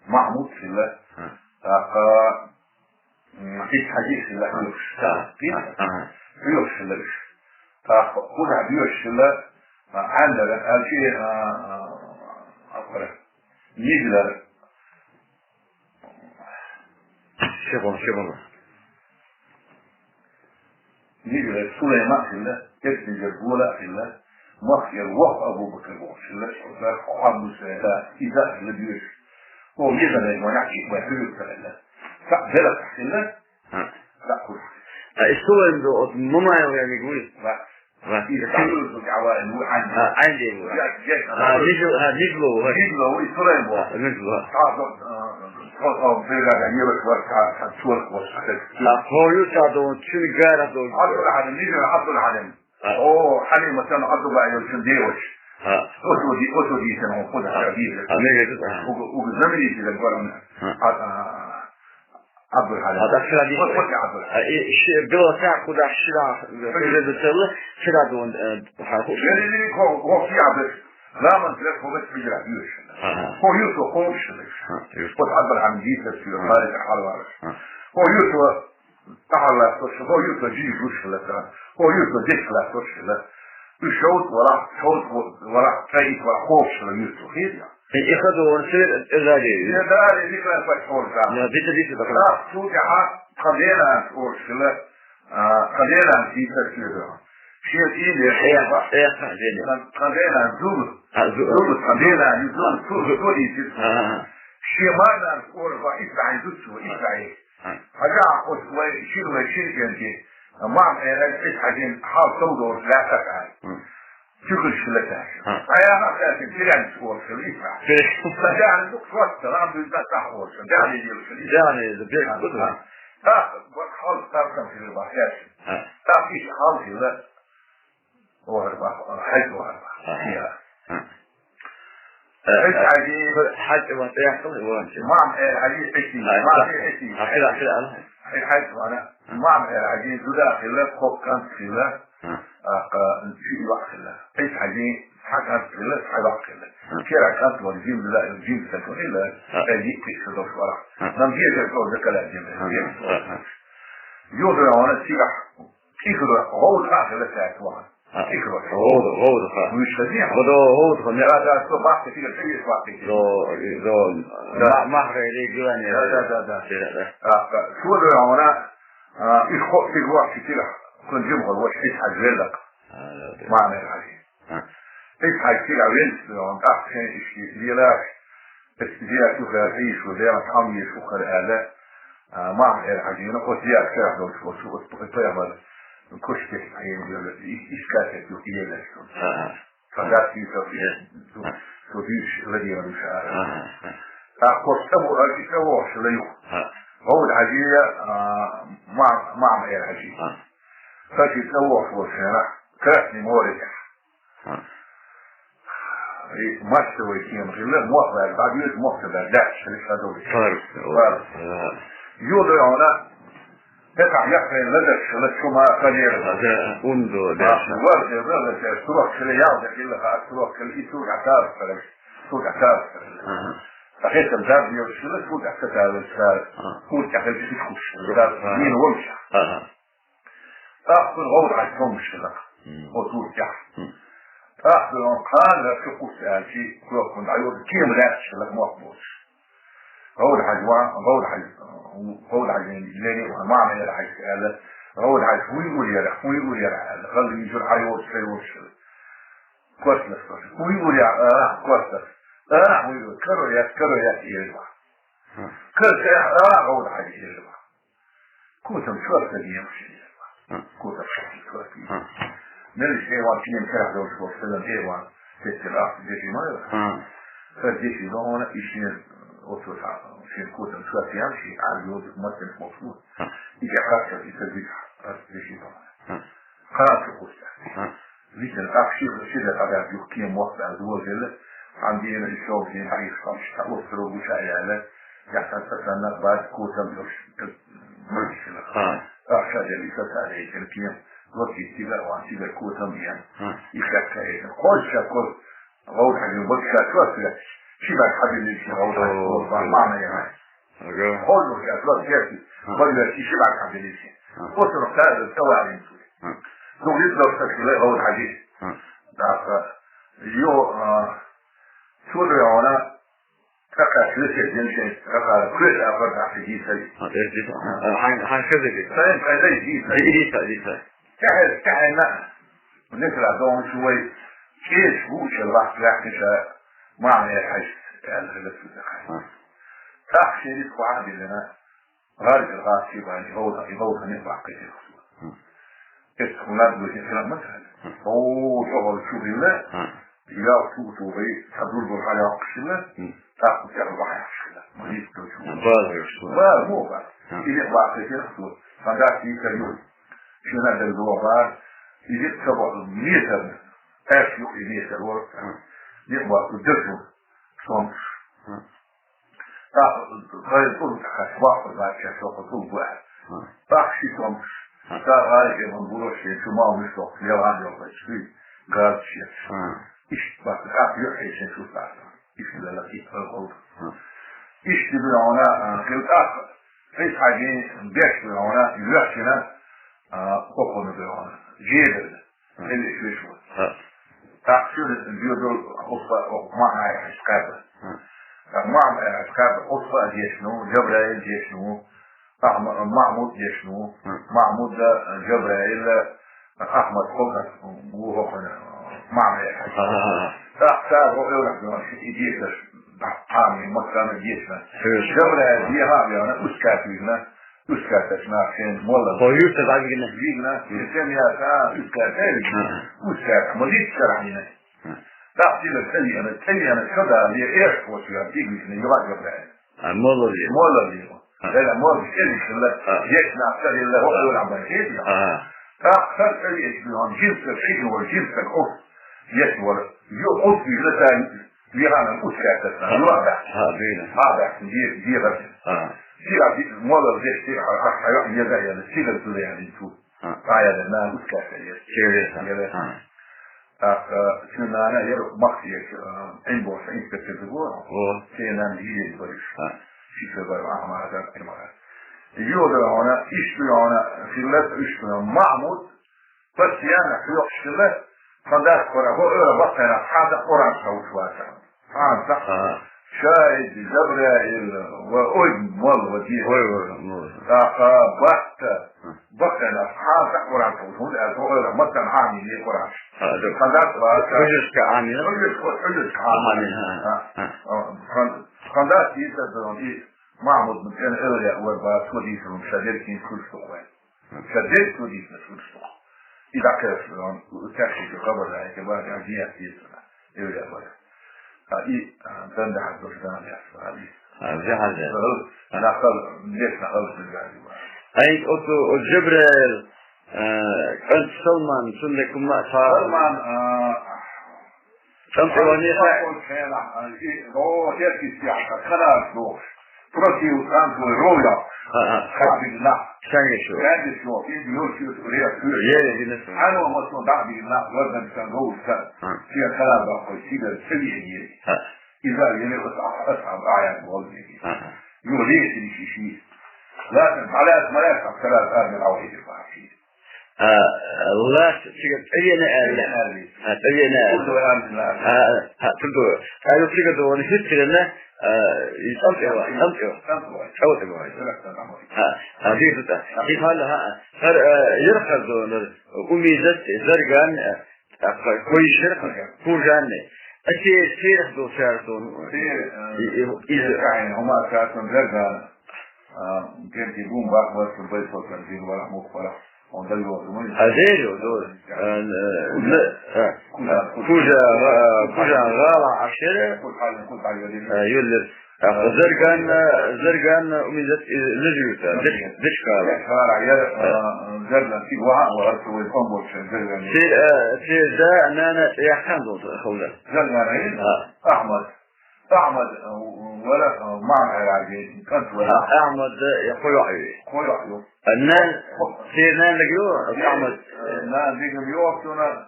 Махьмуд хилла. Аха. ТӀаккха, м, Ис-Хьажи хилла хьоьхуш. Аха. Дед, аха. Хьоьхуш хилла уьш. ТӀаккха хӀуна доьшуш хилла, а, Ӏандара, а, чи, а, а, а, Нижлар. Шегон, шегон. Нижлар Сулайман хилла, Эсминджер Бола хилла, Махьяр вох Абу-Бакр вох хилла, Ӏусар Хьаммус хилла, иза хилла доьшуш. О, Нижлар ван ахчи вай хилла хилла. Са дела хилла. Ха. Са хуш. А, и Сулайм до, от Мамаев я не говорю. Ва. Ва. И Сулайм до, а, ва, ну, ан. А, ан де, ва. Я, я, а, Нижло, а, Нижло, ва. Нижло, и Сулайм, ва. А, Нижло. Та до, а, то, то, бега, я, не, ва, та, та, чур, ва, та, та. А, хою та до, чур, гара до. Абдул Хадим, Нижло, Абдул Хадим. А. О, Халима, там, Абдулла, я, чур, девочка. А. Вот, вот, вот, вот, вот, вот, вот, а, вот, а. Уг-, уг-, знаменитый, да, город. А. А, а, Абдул-Хьалим. А, так, сюда вот, вот я Абдул-Хьалим. А, и щи-, было так, куда вчера, э, Конечно. Вчера, вчера он, э, ха-, ху-, Вели, вели, ко-, ко-, ки Абдул. Ламан трек ховет пидра, юш. Ага. Ко юсо, ко юш. А, юш. Вот Абдул-Хьалим диса, сюда, Ага. Харис Харвараш. А. Ко юсо, тахалла, ко юсо, жи юш, лата. Ко юсо, деш, лата, ла. Уьш шовт вара, шовт вара, цаит вара, ховш, ла, юсо, хир я. Э, и хадо он сир, э, зари. Я, да, я, Николай Пашхор, да. Я, дита, дита, да. Да, су, я, ха, Хадена, Оршила, а, Хадена, дита, сюда. Шен ийла, хьеха, хьеха, жена. Тхан дена зула. А, зу-, зула, тхан дена, зула, зула, зула, зула, иза. А, а. Шен марнанас орагӀа ва, ИсраӀил зуцу, ИсраӀил. А. Хьажа, оцу вай, шин вай, шин кенти. Мама, э, э, Ӏис хьажин, хьал сов долуш лаьттах аьлла. М. Чуьхуьрш хила цаьрца. А. Аяха цаьрца тирянаш орагӀа хила, ИсраӀил. Тирянаш. Сан дяхьа дукха шортта, рам дуьзна тӀаккха орагӀа. Дяхьа дийла хила. Дяхьа дийла, бек а, гуд а. А. ТӀаккха, хьал, тӀаккха хила бахьаш. А. ТӀаккха иштта хьал хила. Вахар бах, хьаьж вахар бах. Аха. Я. Аха. Хьаьж хьаьжи. Хьаьж ван тӀехкал ван чи. Мам, э, хьаьжи хьаьжи. Аха. Мам, э, хьаьжи. Аха, хила, хила, ала. Хьаьж, хьаьж вана. Аха. Мам, э, хьаьжи, зуда хила, кхо кӀант хила. Аха. Аха, чи вах хила. Хьаьж хьаьжи, цхьа кӀант хила, цхьа вах хила. Аха. Кера кӀант ван, жим зуда, жим са хила. Аха. Хьаьжи, хьаьжи, хила, вах. Аха. Нам бежа, кхо закала, жим. Аха. Аха. Юхра вана, сигах. Кихра, гӀовда а хила цаьрца вахана. А, кихра. ГӀовда, гӀовда, ха. Вуьш хазин? ГӀовда, гӀовда, ха. Да, да, со бахта кихра, со вуьш бахта кихра. Зо, зо, да. Ма-, махра регионе. Да, да, да, да. Сера, да. А, ха, шо да вана, а, иш хо кихра вахча кихра, кун жим гӀор, ваш иш хьаж веллак. А, да, да. Мамер хьажи. А. Иш хьаж кихра венс, он так шен иш лелаш. Эс зиярат юхаьржа йиш ву, Дела хьалмеш ву хӀара аьлла, а, махьа эр хьажийна, оцу зиярат карахь долчу волчу, оцу пе-, пайхамар куш тесна хьийна йолу, и-, иш касет юха еллаш ду. Ага. Сан дас йийца, Е. Цо дуьйцуш ладийгӀан ду ша ара. Ага. ТӀаккха оцу цӀа бу, аьлча цӀа вогӀуш ла юха. Ага. ГӀовда хьажийна, а, ма-, махьа эр хьажийна. Ага. Сан ши цӀа вогӀуш волу шена, Красный море тӀехь. Ха. И массовый кема хилла, мохь баьлла, дӀадоьду, мохь ца баьлла, даьхкаш хилла ша долу. Фарс, Фарс. Ва. Ва. Юха дойгӀана, тӀекхахь яккхий ладарш хилла, чу ма хилла. Ада, ундо, Ва, даьша. Ва, ва, ва, ва, сурах хилла, ялда хилла, ха, сурах хилла, и сурах тара хилла, сурах тара хилла. Ага. Ахетам дарба йолуш хилла, сурах ца тара хилла, Ага. сурах тӀехь хилла, хилла, хилла, Ага. Ага. Ага. ТӀаккха цуьнан гӀовда хьаьж томаш хилла. Мм. Оцу тӀехь. Мм. ТӀаккха цуьнан кхана чу кхуссу аьлчи, кхоьхкун дӀайоьду, кема лаьтташ хилла мохк боцуш. ГӀовда хьаьж ван, гӀовда хьаьж, гӀовда хьаьж лере ван, мама яра хьаьж аьлла, гӀовда хьаьж хӀун юур яра, хӀун юур яра аьлла, халла йижура хьайоцуш, хьайоцуш хилла. Костас, костас. ХӀун юур яра, а, костас. А, хӀун юур, каро яц, каро яц, эр ван. Хм. Каро яц, а, гӀовда хьаьж эр ван. Котам чорта дехаш еза. Хм. Котам чорта. Хм. Меллица хӀеван, кхин карахь долуш волу хилла хӀеван, теттина ахча деши ма яра. Хм. Аса деши ма вана, и шен оццо цхьа, шен котам чорта ян, шен Ӏар йоза, маттина хӀокху. Хм. И тӀе харцар, и ца дика, аса деши ма вана. Хм. Кхана чу кхуссу. Хм. Витина ахча ши, ши де къадаьрга юха кема мохк баьлла дозелла, хьан дийна и шовзийна хьаийса хӀамаш, цхьа остров гуча а яьлла, яхьсан ца санна, бац котам йолуш, махкахила. Ха. Ахча делла, и сацаделла кема, лоций цигара ван, цигара котам бен. Ха. И шаьш ца хӀетта. Кхозза шаьш кхозза, гӀовда хьаьжин бакъ ша чу ас веш, ши баьрг хьабиллина шен гӀовда хьаьжин, О, ван, мама яра. Ага. Кхозза шаьш лоций церти, Ха. Бакъ веш, ши баьрг хьабиллина шен. Ха. Оцунах цара ца валийна цуьнан. Ха. ДугӀи доккха хила гӀовда хьаьжи. Ха. ТӀаккха, йо, а, Цо дойгӀана, тӀаккха весет дина шайн, тӀаккха кхоьца ахар ахча дийцай. А, эр дита? А, хьайн, хьайн хеза дита? Сайн пайда дийцай. Ди-, дита, дита. ТӀаьхьа, тӀаьхьа, несра догӀун шу вай, кӀезаш ву шел вахт ваьхкиша, мама яр хьаьжа, аьлла, хеза цу тӀаккха. А. ТӀаккха шерит кхоа а диллина, гӀаргара гӀаттий бан, и гӀовда, и гӀовда хӀун баккхий хир хӀума. Хм. Эццахь хӀун лаьа вуьшта хилар ма ца хилла. Хм. О, чӀогӀа чу хилла. Хм. Ял чу тухий, цхьа дур-дур хьаяккхаш хилла. Хм. ТӀаккха цӀехь бахьаш хилла. Ма хӀинца чу. Хм, бала хир шу. Бала, муха бала. Хм. И некъ баккхий хир хӀума. Сан дас дийцар ю. Шена дерг догӀа бара. И некъ ца боху метр. Аш юкъа и метр вара. Хм. Некъ баккхий дерг ю. Сомаш. Хм. ТӀаккха гӀайра тӀулг тӀаккха ваккха баьчча, шоьлху тӀулг ву аьлла. ТӀаккха ши томаш. ТӀаккха гӀайра хӀун гурош ен, шу мал муьш доккху, леван йохуьйтуш, шуьйра газ шеташ. Иштта баккха, тӀаккха юьхь хьешан шу царна. Иштта лела, иштта гӀалгӀа. Иштта ду хьуна, а, хила тӀаккха. Ис хьажи беш ду хьуна, йоьхкина, а, хӀокхунна ду хьуна. Жедарна. Хьеллиш веш ву. ХӀа. ТӀаккха шуьга доьдал хӀокху, хӀокху маӀан хьаьжча кхаьбна. ХӀа. ТӀаккха маӀан хьаьжча кхаьбна, хӀокху а дешна ву, Жабраил дешна ву, Ахьма-, Махьмуд дешна ву. ХӀа. Махьмуда, Жабраила, Ахьмад Хогас, ву хӀокхуьнан, Мамед. Ага, ага. ТӀаккха цара хӀокху эвлакъ йолуш и дешаш дӀакхаьмнина, массарна а дешна. Хьоьжуш. Жабраил дехьа а веана, Ускат вигна, Ускаташ нах шен молла. Хьо юьртара дӀавигна? Вигна, и семья а Ускат а вигна. Ага. Ускат ма дийца шарахь йина. Ага. ТӀаккха цигара тӀевеана, тӀевеана, шо дале, эшпочуьра дигна, юха Жабраил. А, молла вигна. Молла вигна. Ага. Дела молла кӀелхилла, ага, дешна ца хилла, хӀокху эвлакъ бан хетира. Ага. ТӀаккха сар тӀевеача дуьйхьа, жимстаг, шиъ вара, жимстаг, Ӏуф, еш вара. Ю Ӏуф вигна, цара вихана Ускаташ, ага, юха баьхна. Ага, вигна. Ха баьхна, де-, дехар. Ага. Цигара ди-, молла деш, цигара, ах, ах, ах, еза, еза, цигара зуда яьлла цу. Ага. Ха яьлла, нана Ускаташ еза. Цигара еза. Еза. Ага. ТӀаккха, э, цуьнан нана яра Махкиеш, э, Ӏин бохуш инспектор ду боху. О. Цуьнан нана йийр бара уьш. А. Ши соьга бара Ахьмад а, Ӏимар а. Юха ду хьуна, иштта ду хьуна, хилла иштта ду хьуна. Махьмуд, постоянно хьоькхуш хилла, тхан дас кхора, хӀо, э, баккхийнах хьан дакъа Къуръан схьавуьгуш вацара. Хьан дакъа. А. Шаид, Жабраил, ва ойб, молла, ва де. Ой, ой, молла. ТӀаккха Батта. Баккхийнах хьан дакъа Къуръан схьавуьгуш, хӀунда аьлча хӀокхуьнан массарна Ӏамийна Къуръан. А, ду. Тхан дас вацара. Хьуьжаршка Ӏамийна? Хьуьжаршка, хьуьжаршка Ӏамийна. Ӏамийна, а, а. А, а, тхан, тхан дас йийцар ду, и Махьмуд-м цӀена эвлаяъ вара боху, цо дийцар ду, ша дерриг хӀинца хуьлуш ду-кх вайн. Ша дерриг цо дийцинарг хуьлуш ду-кх. И дӀакхайкхина, цаьршига хабар даьлла, баьхкина, дехьа дийцар, эвлаяъ вара. А, и, а, дан дахьар долуш дан яц, а, и. А, дахьар дан. Нахал, деш нахал дан яц. Ай, оцу, оцу Жабраил, а, кӀант Салман, цуьнан декумма а цхьа. Салман, а, ЦӀам тӀе вахана хьо? Хенахь, и, о, эркис яхка, ханаш дохуш. Просил танцуй роя. А, а, а. Хабиг нах. Шайга шу. Шайга шу, и нур шу, ре, ре. Е, е, гина шу. Хьан ва масло дахьбиг нах, вардан сан, роуш сан. А. Шен хана бахой, сигар, сави, е. А. Иза, е, ас, ас, ас, ас, ас, ас, ас, ас, ас, ас, ас, ас. А, а. Ю, леси, ши, ши. Лакин, халас, малас, халас, армин, ау, хиди, бахши. А, лас цига тӀевеана аьлла. ТӀевеана аьлла. А, тӀевеана аьлла. Курдо аьлла. А, а, курдо. А, ю цига дона хӀуьттирана, а, и цӀам тӀе ва, цӀам тӀе ва. ЦӀам тӀе ва. А, а, дийр ду тӀа. И хьалла, а, хӀара, а, ярхар донар, Умизат, Зарган, а, а, кхойшар, Кужанне. А те, терах долчар дона. Те, а, и, и, и, те, каин, хӀума, каин, Зарган. А, кемки бум бах вас, бай сотан, дин вара, мух вара. Он дай вот, мы. А зерю, до. А, э, Кужа, а, Кужа, Кужа, а, Кужа, гала ашере. Кужа, Кужа, а, юллер. А, Зарган, а, Зарган, а, Умизат, э, лежута, дыш, дышкала. Дышкала, я, а, Зарган, ти ва, ва, свой помощь, Зарган. Ти, э, ти, да, нана, я хан дон, холда. Зарган, а? Ахмад. Ахьмад, э, вара, э, Мамхьера веза, кӀант вара. Ахьмад, э, кхо йоӀ ю. Кхо йоӀ ю. А нана, те нана ю, Ахьмад. Э, нана дигам ю, цуьнан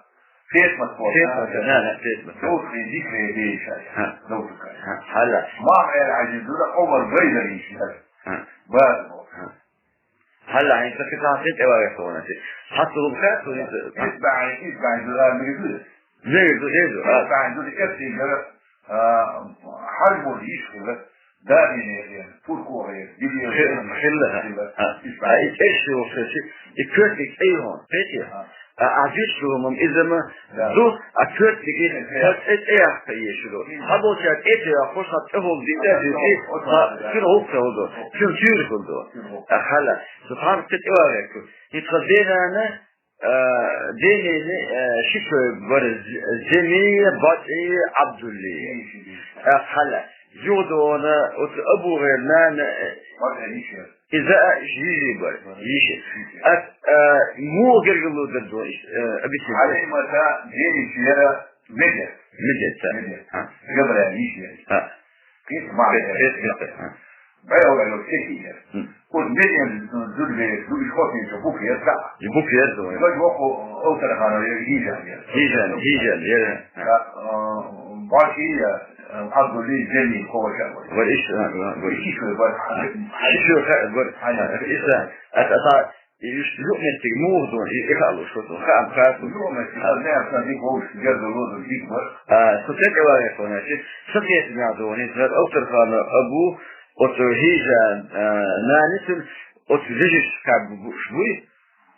Фетмат боху. Фетмат, нана, Фетмат. Духри дикре бейшай. Ха. Духри. Ха, хьала. Мамхьера веза, дура Ӏумар Байдар йиш яра. Ха. База боху. Ха. Хьала, хьайн ца кхетахь, хӀун тӀе вагӀа тхуна те? Хьан ца лугу хаьтту, хӀинца? Итбаьхьи, итбаьхьи, дуза мегар ду? Мегар ду, хӀеза, а. Итбаьхьи, дуза, эцийгара, а, хьажбур йиш хила, даине хила, турко хила, дибе хила, хила, хила, а. Итбаьхьи. А, и тӀе шо хила, и коьртаниг тӀе ю хьуна, кхетий? А. А, а виш ду хӀума, иза ма Да. Ду, а коьртаниг, Э, э. Ца тӀе, тӀе яккха езаш ду. Мгм. Хьан болчара тӀе тӀе яккхуш, хьан тӀехула дитӀа а дитӀа, Э, хьан э, цуьнан гӀуллакх ца хӀума ду. Э, э. Цуьнан туьйра хӀума ду. Цуьнан гӀуллакх. А, хьала. Субхьана, кхин тӀе вагӀа ваьлла. И тхан денана, а, денана, а, ши кой бара З-, Земи, БатӀи, Ӏабдулли. Ши, ши, ши. А, хьала. Юха ду хьуна, оцу Абу-ГӀайран нана, а, БатӀи йиш яра. Иза а йиш бара, йиш. Ат, а, муха гергарло дара ду, э, объясни. Хьалимата йиш яра Медет. Медет, да. Медет. А. Габра йиш яра. А. Кхин ма Кхин, яра. Кхин, кхин, кхин. А. Бай ора ю кхин яра. М. Вот Медет зудбе, зудбе хот не букв яра, да. И букв яра ду. Зой воху Овтархана яра, Гижан яра. Гижан, Гижан яра. А. Да, э, Баши яра, э, Абдулли Земи кхоча. Вар иш, а, а, вар иш. Иш вар. Иш вар, вар. Ай. А, иса. Ат, ата, и иш юкъметтиг мугӀдун, и, и халу шо ду. Хаам, хаам. Юкъметтиг, а, не, а, не, вовш, герда лозу, дик вар. А, со тӀе вагӀа, значит, со тӀе вагӀа ду, не, значит, Овтархана Абу, оцу Гижан, а, нана цуьнан, оцу вежаршка бу-, буш буй?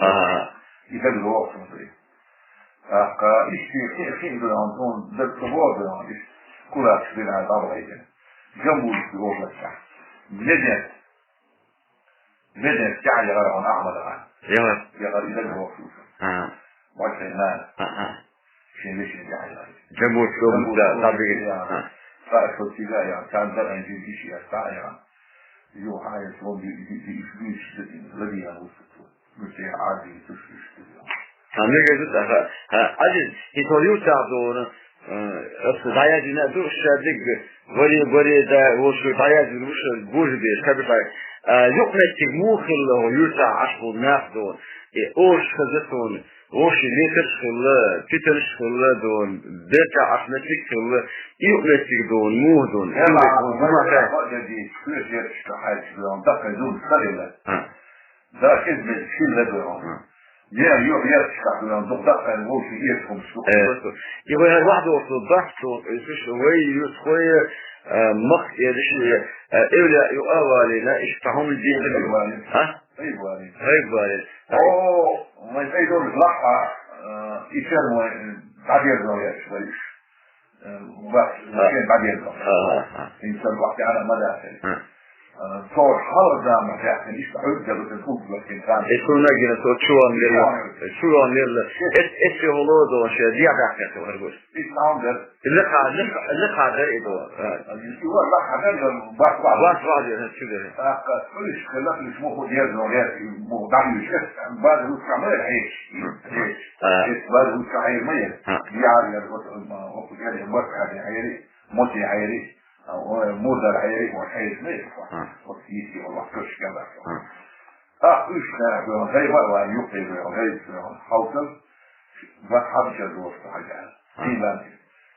А, и даг лохсун дай. ТӀаккха иштта хи-, хиъ дуьйхьун, тхуна даг ца боху дуьйхьун, иштта кулакаш бина дӀабахийтина. Джамбулаш вогӀласкахь. Медет. Медет тӀехьа яхара хьуна Ахьмадагара. Яхар. Яхар и даг лохсун. А. Вай шайн нана. А, а. Шен вешин тӀехьа яхара. Джамбулаш вогӀласкахь, да, да, бигин. А. Ца а шо цига яхар, царна дар ан жин иши яхар, ца а яхар. Ю хьайя сон ди, ди, ди, иш, иш, лади яхар вусу. Ха, мегар ду тӀаккха. Ха, Ӏазиз, хӀинца хьо юьртахь дуьйна, э, аса дӀаяздина ду, ша дерг варе, варе да, вуьш дӀаяздина, вуьш божабеш, хабиша. А, юкъаметтиг муха хилла хьо юьртахь Ӏаш болу нах дуьйна? Э, оша хаза суна, вовшийн метарш хилла, питанаш хилла дуьйна, бертахь Ӏаш меттиг хилла, и юкъаметтиг дуьйна, муха дуьйна? Ха. Да, хӀинца меттиг хилла дуьйна. Ха. Я, ю-, я, шкаф дуьйна, дукха даккхар вовшийн эца хӀумаш ду. Э, и вай хӀара ваьхьа дохуш ду, бахьа ду, и шу вай юьртахой, Э, мах, я решил, э, эвля ю авалина, иш тахум дин. Гайб валин. А? Гайб валин. Гайб валин. О, мы пойдём лаха, э, и ферму, э, победного я говоришь. Э, вас, А. Всем победного. А, а, а. Инсан вахтяна мадаса. А. Э, то хала дама, я, конечно, а, да, вот это вот, вот, вот, Э, сунагина, то чуван верла. Чуван. Чуван верла. Эс, эс, холодо, вообще, диагахта, то, вот. Ис саундер. Лиха, лиха, лиха да идо. А. Ис ва лиха да, бас ва. Бас ва, да, чудо. А, ка, слышь, когда ты смог, я знал, я, мог, да, ещё, база лучше, а мы, эй, эй, А. Эй, база лучше, эй, мы. А. Я, я, вот, э, вот, я, я, вот, я, я, я, вот, я, я, а, о, мурдар, я, я, вот, эй, мы, А. Вот, если, вот, точно, да. А. А, уж, да, да, да, да, да, юг, да, да, да, халтын, ва хабча дос, да, да. А. Тилан,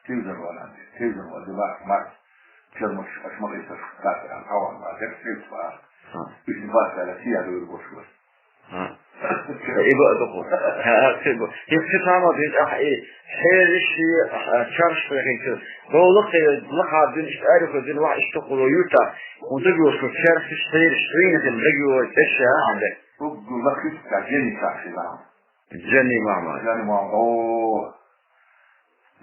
тилзан валан, тилзан валан, ва мат. Чармаш, ашмар, исаш, да, да, хаван, да, да, да, да. А. Уж, да, да, да, да, да, да. А. Ибо, ибо. А, ибо. Если сама, да, а, э, хериши, а, чарш, да, да. Доллах, э, лаха, дин, иш, арифа, дин, ва, иш, тохло, юта. Он так его, что чарш, иш, хериш, свинья, да, да, его, эша, а, да. Уг лахис ка жени ка хила. Жени мама. Жени мама. О.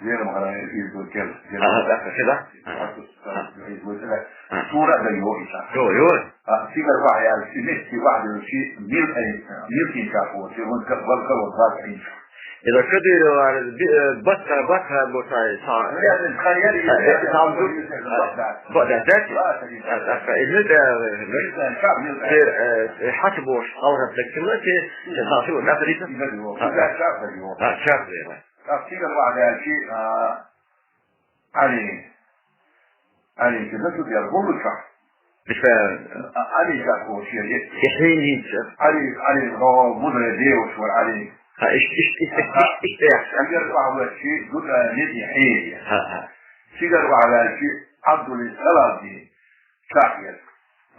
Жени мама из букел. Ага, так, так, да? Ага. Из букел. Ага. Сура да йо иса. Йо, йо. А, сигар ва я, симески ва да ши, мил ай, мил кин ка хо, сигар ка, ва ка ва ва ин. Ида кадыра ва, би, э, батха, батха, ботай, са. Я, я, я, я, я, я, я, я, я, я, Бо, да, да, да, да, да, и мы, да, э, э, э, хати бош, алгат да килати, э, хати бош, да, да, да. А, чарли, да. Так, сигар ва да чи, а, Али. Али, ки да тут я, гулуша. Бисмилла. А, Али, как вообще, есть? Ихини, ча. Али, Али, но, мудрая девушка, Али. А, иш, иш, иш, иш, иш, иш, иш. Сигар ва да чи, гуда, не, не, не. А, а. Сигар ва да чи, Абдул Салам ди. Шахир.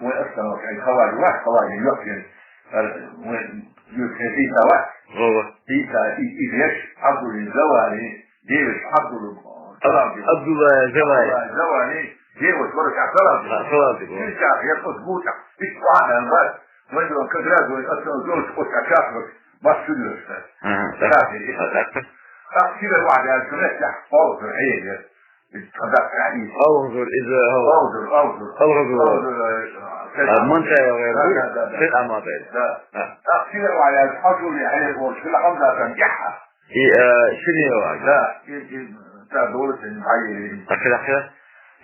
Вай астана, ай, хавари, вай, хавари, ёхин. Ар, вай, ёхин, и давай. Вова. И да, и, и веш, Абдул Завани, девиш, Абдул, Аб-, Абдулла Завани. Абдулла Завани, девиш, вороча, салам. А, салам, да. Син шахир, вот, гута. И план, вай. Вай, как раз, вай, астана, золото, вот, а шахир, вот, бассудерство. Ага, да. Шахир. А, так. Так, сигар ва да, сюрет, я, пол, эй, я. Алгъазур, из, э, Алгъазур, Алгъазур. Алгъазур, э, А, Мантая, э, Да, да, да, да. Сет Амада. Да. А. Так, сигар ва я, хажули, хали, вот, шила хамда тан, яха. И, э, сине ва. Да, и, и, да, долы сен, ай, и. Так, так, так.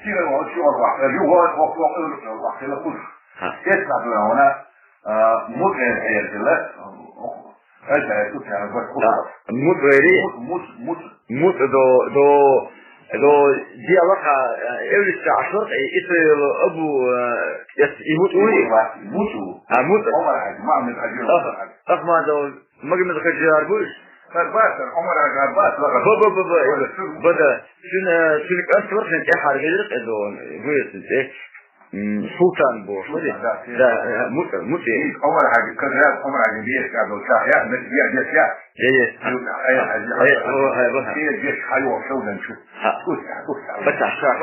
Сигар ва, шуар ва, э, югар ва, ва, ва, ва, ва, ва, ва. А. Эс на дура, она, а, мут, э, э, э, э, Мут вери. Мут, мут, мут. Мут до, до, до диалаха, э, эвлиса ашвар, э, Исраил Абу, э, эс, и мут ули. Мут, мут. А, мут. Омар Хаджи, Махмуд Хаджи, Ах-, Омар Хаджи. Ахмадов, Магомед Хаджи Арбуш. Арбас, Омар Хаджи Арбас, Ба, ба, ба, ба, ба, ба, да. Сюн, э, сюн кантвар, сен, э, харгелер, э, до, э, Султан бу, Султан, да, да, э, Мут-, Мутье. И Омар Хаджи, как раз Омар Хаджи, бес, как был, я, я, я, я. Я, я. Ну, а я, а я, А я, а я, а я, а я. Бес, хайо, шоу, дан, шу. А. Кус, кус, кус. Бата, ша.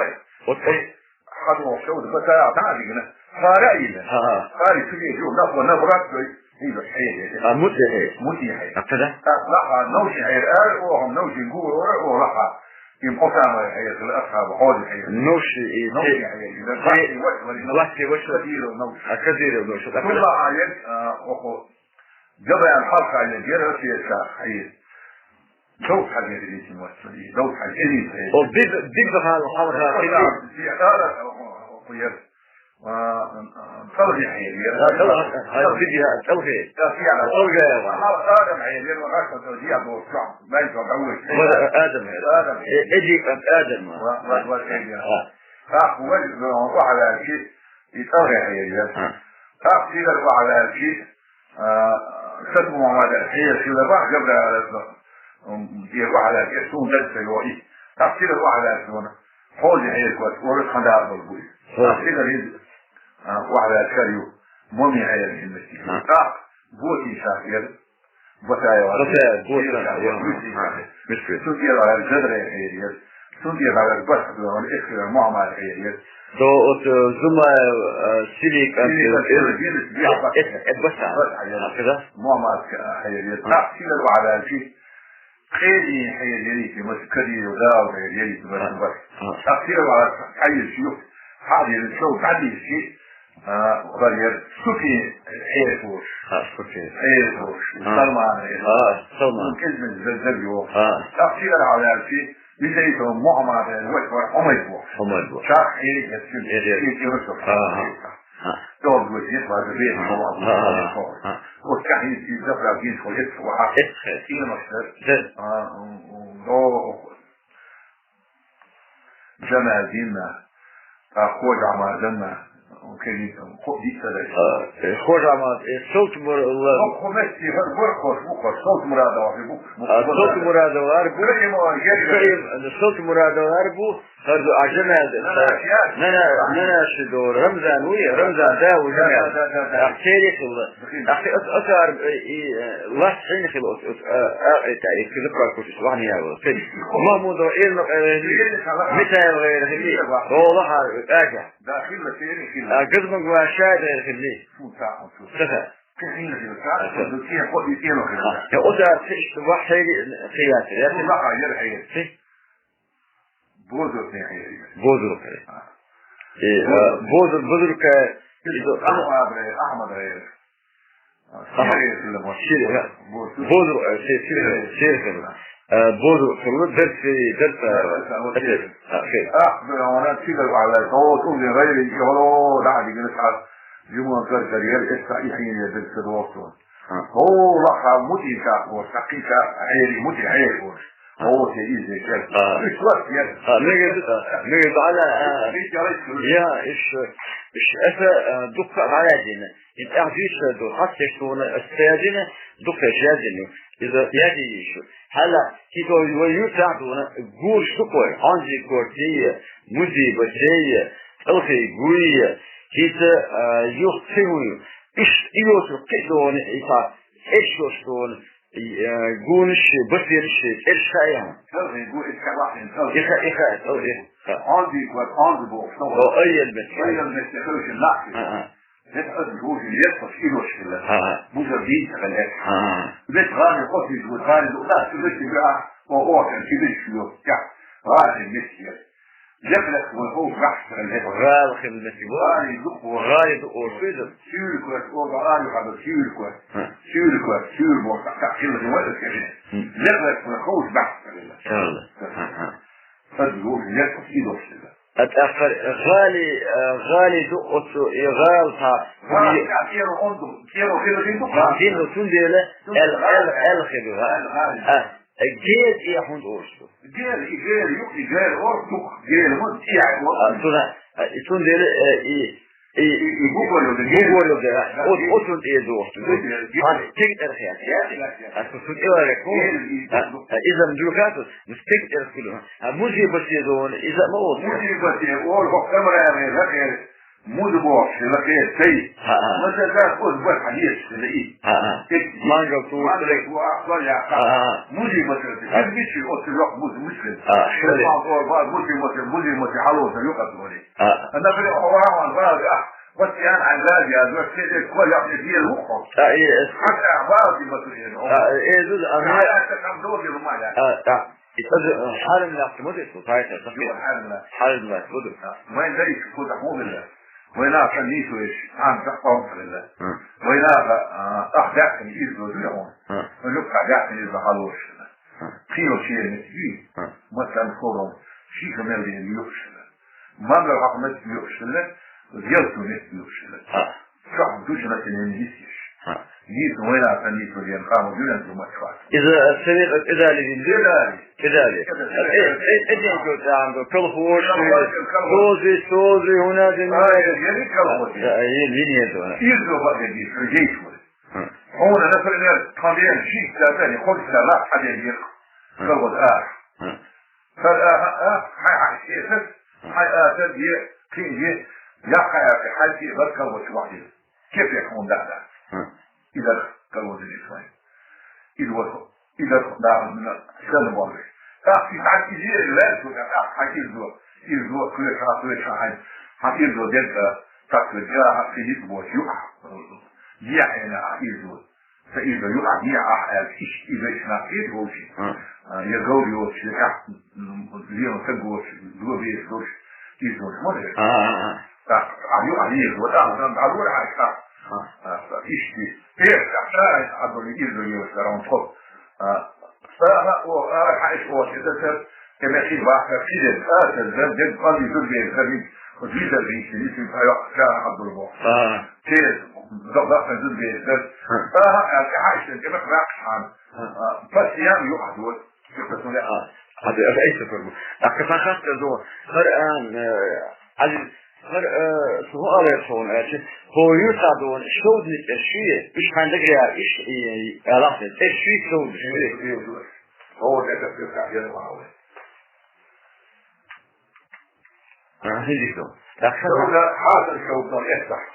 Вот, вот. Хайо, шоу, бата, да, дигна. Хара, дигна. Ага. Хари, сюди, ю, на, на, брат, стой. И, да, хей, хей. А, Мутье, хей. Мутье, хей. А, тогда? Так, ла, а, науши, хей, а, о, науши, гу, о, о, ла, ха. Им Осама хьаэцар, асхьаб хьоди хьаэцар. Нуш и Нуш те-, и хьаэцар. Те-, Вахти ваш вари, Вахти ваш вари. Кадиров Нуш. А Кадиров Нуш. Сулла хьаэц, а, охо. Габаян хьалха хьаэц, гера хьаэц, хьаэц. Дов хьаэц, дов хьаэц, дов хьаэц. О, биг, биг хал, хал, хал, Сулла, хал. Ди, ара, охо, охо, охо, охо, охо, охо. А, а, а, цӀалгӀи хьаэцар. А, цӀалгӀи, а, а, цӀалгӀи. Да, фи'ла. ЦӀалгӀи, а. А, Адам хьаэцар, ва гӀашта цӀалгӀи, а, бо, шо, бай, шо, гӀавуш. Ва, Адам хьаэцар. Адам. Э, эди, а, Адам. Ва, ва, ва, эди. А. Так, ва, ва, ва, хьаэцар, и цӀалгӀи хьаэцар. А. Так, сигар ва хьаэцар, а, сат Мухьаммад хьаэцар, ва, Жабраил, м, е ва хьаэцар, сун дагта йои. Так, сигар ва хьаэцар, Хьози хьаэцар, вара хандар бар буй. Хьози. Ахира риз, а, вахьра карю, моми хьаэцар инвести. А. Так, боти шахер, Батаева. Батаева, боти шахер, боти шахер. Мишкил. Су гера жадра хьаэцар. Цунна тӀера дӀаваьлла бархӀ дора, эскера Мухьаммад хьеръяра. До от, э, зума, э, сили кӀант, сили кӀант, э, э, э, баса. Баса хьеръяра. А, када? Мухьаммад хьеръяра. А. ТӀаккха силар ваьлча, къедийна хьеръяра, маса Кадиров Дауд хьеръяра, маса. А. Бар. А. ТӀаккха силар ваьлча, хьайра ши юхь, хьалдийра, шо дӀадийши, А, варьяр Супи хьераш. А, Супи. Хьераш. А. Салман хьераш. А, Салман. Ну, кӀезмез зерзер йо. А. Тахсир Аларси, Михаил Мухаммад, вот, вот, Хумайд бу. Хумайд бу. Шах хьераш, Хьераш. Хьераш, Хьераш. А, а. А. Долго нет, ладно, весь, А, а, а, а. Вот как они из Заправ день, что есть, что, а. Эсхе. Кино, что. Да. А, м, м, до Жамалдинна, а, Хожа Амадинна, кегитам, хо-, дицадай. А, э, Хожа Амад, э, Солт Мур-, ла- Хо-, хо-, мести, хо-, хо-, хо-, хо-, Солт Мурадова, хо-, хо-, А, Солт Мурадова, арбу. Крым, а, Крым, э, Солт Мурадова, арбу. Харду, а, Жамалдин, На, на, а, я, на, на, я. На, на, ши до, Рамзан, уй, Рамзан, да, у Да, Жамалдин. Да, да, да, да. А, Хьериш, ла- Ахи ат-, атар, э, и, э, лас хин хил ат-, ат-, а, а, это, и киза прокушит, вахни я, вот. Махмуд, э, ил, э, Михаил, э, хили. Ола ха, ака. Да, хила, хила, хила. А, Газман Гуашай, э, хили. Фу, та, фу. Саха. Хила, хила, та, Аха. Фу, кен, хо, и кен, хила. А, я, ода, хиш, вахи, хият, я. Фу, ваха, я, хила. Си? Бозрукъ не хьерира. Бозрукъ. А. Э, Бозрукъ. А, Бозрукъ, Бозрукъ, э, Ахмад, Ахмад, э, Ахмад. Сир, э, Бозрукъ, э, сир, сир, сир, сир. Э, Бозрукъ, сир, дерс, дерс, э, Дерс, э, вот, э, сир. А, сир. Ахмад, она сидел, а, вот, он говорит, и он, да, не говорит, а, ему он говорит, я, это, я, я, я, я, я, я, я, я, я, я, я, А. О, лаха мути ка, о, сакъи ка, хьери мути хьери, о. А. О, те из, те. А. Уьш лас, я. А, мегер, а, мегер, ала, а. Мегер, ала, я, иш, иш, эса, а, дукха, ала, дина. Ит, а, диш, ду, хас, те, что она, эса, дина, дукха, я, дина. Из, я, ди, иш. Хала, ки, до, ю, ю, та, ду, она, гур, штукой, ханзи, кортия, музи, батея, алхи, гуя, ки, та, а, юх, цигую. Иш, иосу, кидони, иса, эшостон, э, гунши, быстрши, эршая. Талгъи гу, иска вахин, талгъи. Иха, иха, талгъи. Ха. Анди квад, анди бо, что? О, айел бет. Айел бет, хойши нахи. Ха, ха. Бет ад гужи, лет пос идош хила. Ха, ха. Буза бин хила. Ха, ха. Бет гани, кофи, гу, гани, ду, да, сюда тебя, о, о, сюда, сюда. Гани, бет, Лехлех вай хов бахьсара лехлех. ГӀала хила меттиг. ГӀали дукха. ГӀали ду о шуйда. Сюркват, о, гӀали хада сюркват. Ха. Сюркват, сюр бо, ха, ха, хила хила хила. Хм. Лехлех вай хов бахьсара лехлех. Шалла. Ха, ха. Сад лур лехлех идош хила. Ат ахар гӀали, а, гӀали ду оцу, и гӀал та. ГӀали, а, керо онду, керо хила хила ду. Ха, хила ду, цундела, эл, эл, эл хила. Эл гӀали. А. Э, гел э хӀунда олуш ду? Гел, и гел, ю, и гел, ор, дух, гел, мо, и ай, мо. А, цуна, а, и цундела, э, и, и, и, и бугорил да, гел. Бугорил да, Да, о, гел. О, цун э дохт. Гел, гел. А, тек эрхя. Гел, гел, гел. А, цу, цу, э, вара, ко? Гел, и, А, дух. А, изам духату, ну, тек эрхулу. А, музей басе дон, изам, о, Музей басе, ор, хо, камера, гел, гел. Муд бохуш хила кхетий. ХӀаа. Масала, оцу бар хьадийсаш хила и. ХӀаа. Тек-, Мангал тур, мангал тур, ахвал яха. ХӀаа. Муди масала, ХӀаа. Кирбичи оцу лох муд муд хила. ХӀаа, шули. Мангал тур, бар муди масала, муди масала, хьалоса юкъа тури. ХӀаа. Ана хила хаван бар, а, вот я на азар, я, вот все эти кол, я, я, я, ухо. А, и, э, Хата бар ди масала, я, А, э, э, зуд, а, а, я, я, там долго, ну, мало. А, а. Иза, э, хьарам лаьтта ма ду, цу тайса, сахи. Ю, хьарам лаьтта. Хьарам лаьтта ма ду. А, вайн даьй шу кхузахь хӀун хилла? Вайн наха нийсо еш, цхьана цхьаъ къам хилла. Хм. Вайн наха, а, ах даьккхина иза ду, ду хьуна. Хм. Вайн юккъехь даьккхина иза хьалош хилла. Хм. Кхин йолчу шен меттиг юй? Хм. Масалан, хӀора, ши ха мел ден юкъаш хилла. Мангал хьакха меттиг юкъаш хилла, ялсу меттиг юкъаш хилла. Хм. Чохь душна тӀе йисеш. Ха. Нийса вайна сан нийса вен, хамо юнан ду мачхас. Иза, э, совет, э, кӀидали вин ду? КӀидали. КӀидали. КӀидали. Э, э, э, э, ден ду, там ду, колхоз, Колхоз, колхоз. Сози, сози, у нас и Ай, надо. Я не колхоз. Да, э, э, линия ду, да. Изо бага ди, сидеть вот. Ха. Хьуна, например, тхан ден шийтта тӀе, хӀорш тӀе лакха ден дир. Ха. Колхоз, а. Ха. Ха, а, а, а, хьай, хьай, хьай, хьай, а, ца, е, кхин, е, я, хьай, а, хьай, е, бат колхоз чу вахьийла. Кепек хьуна даха. Хм. Иза колхоз деш вайн. Иза вот, иза даха, на, шен болуш. Тахти, тахти, иза, лаьцна, тахти. Хьан ирзо, ирзо, кхоьша, кхоьша хьайн. Хьан ирзо дерг, а, так, а, хьан ирзо, ю, а, дехьа хьайна, а, ирзо. Ца ирзо, ю, а, дехьа, а, аьлча, иштта, ирзо, иштта нах хеташ волчи. А, я говр йоцуш, я тӀехь, м, лела саг воцуш, догӀа безаш долуш, ирзо, ма деза. Так, а, ю, а, ирзо, а, а, а, а, а, иштта. Пеш, а, а, а, а, ирзо, йоцуш, а, тхо. А, Ага, о, ага, хьаьш оха, иза тар, тӀе мехий вахар, ши дерг, а, тар, дар, дерг, балли зур бер, дар, вид, вот вид дар, вид, вид, вид, а, йо, ша, Абдулбо. Ага. Те, да, да, зур бер, дар. Ага, а, хьаьш, тӀе мех вахар, хан. А, пасиян ю, а, вот. Что-то, ну, я. А, а, да, это, это, это, а, как раз это, ну, хар, а, э, а, Хар, э, цо хӀун аьлла суна аьлча, хӀокху юьртахь долу шовданан цӀераш шуьйра, уьш хьайн дагара яра, уьш, и, и, алахьа цӀераш шуьйра шовданаш шуьйра. А, хӀинца ду. ТӀаккха Шовда, хьасан шовда, эццахь.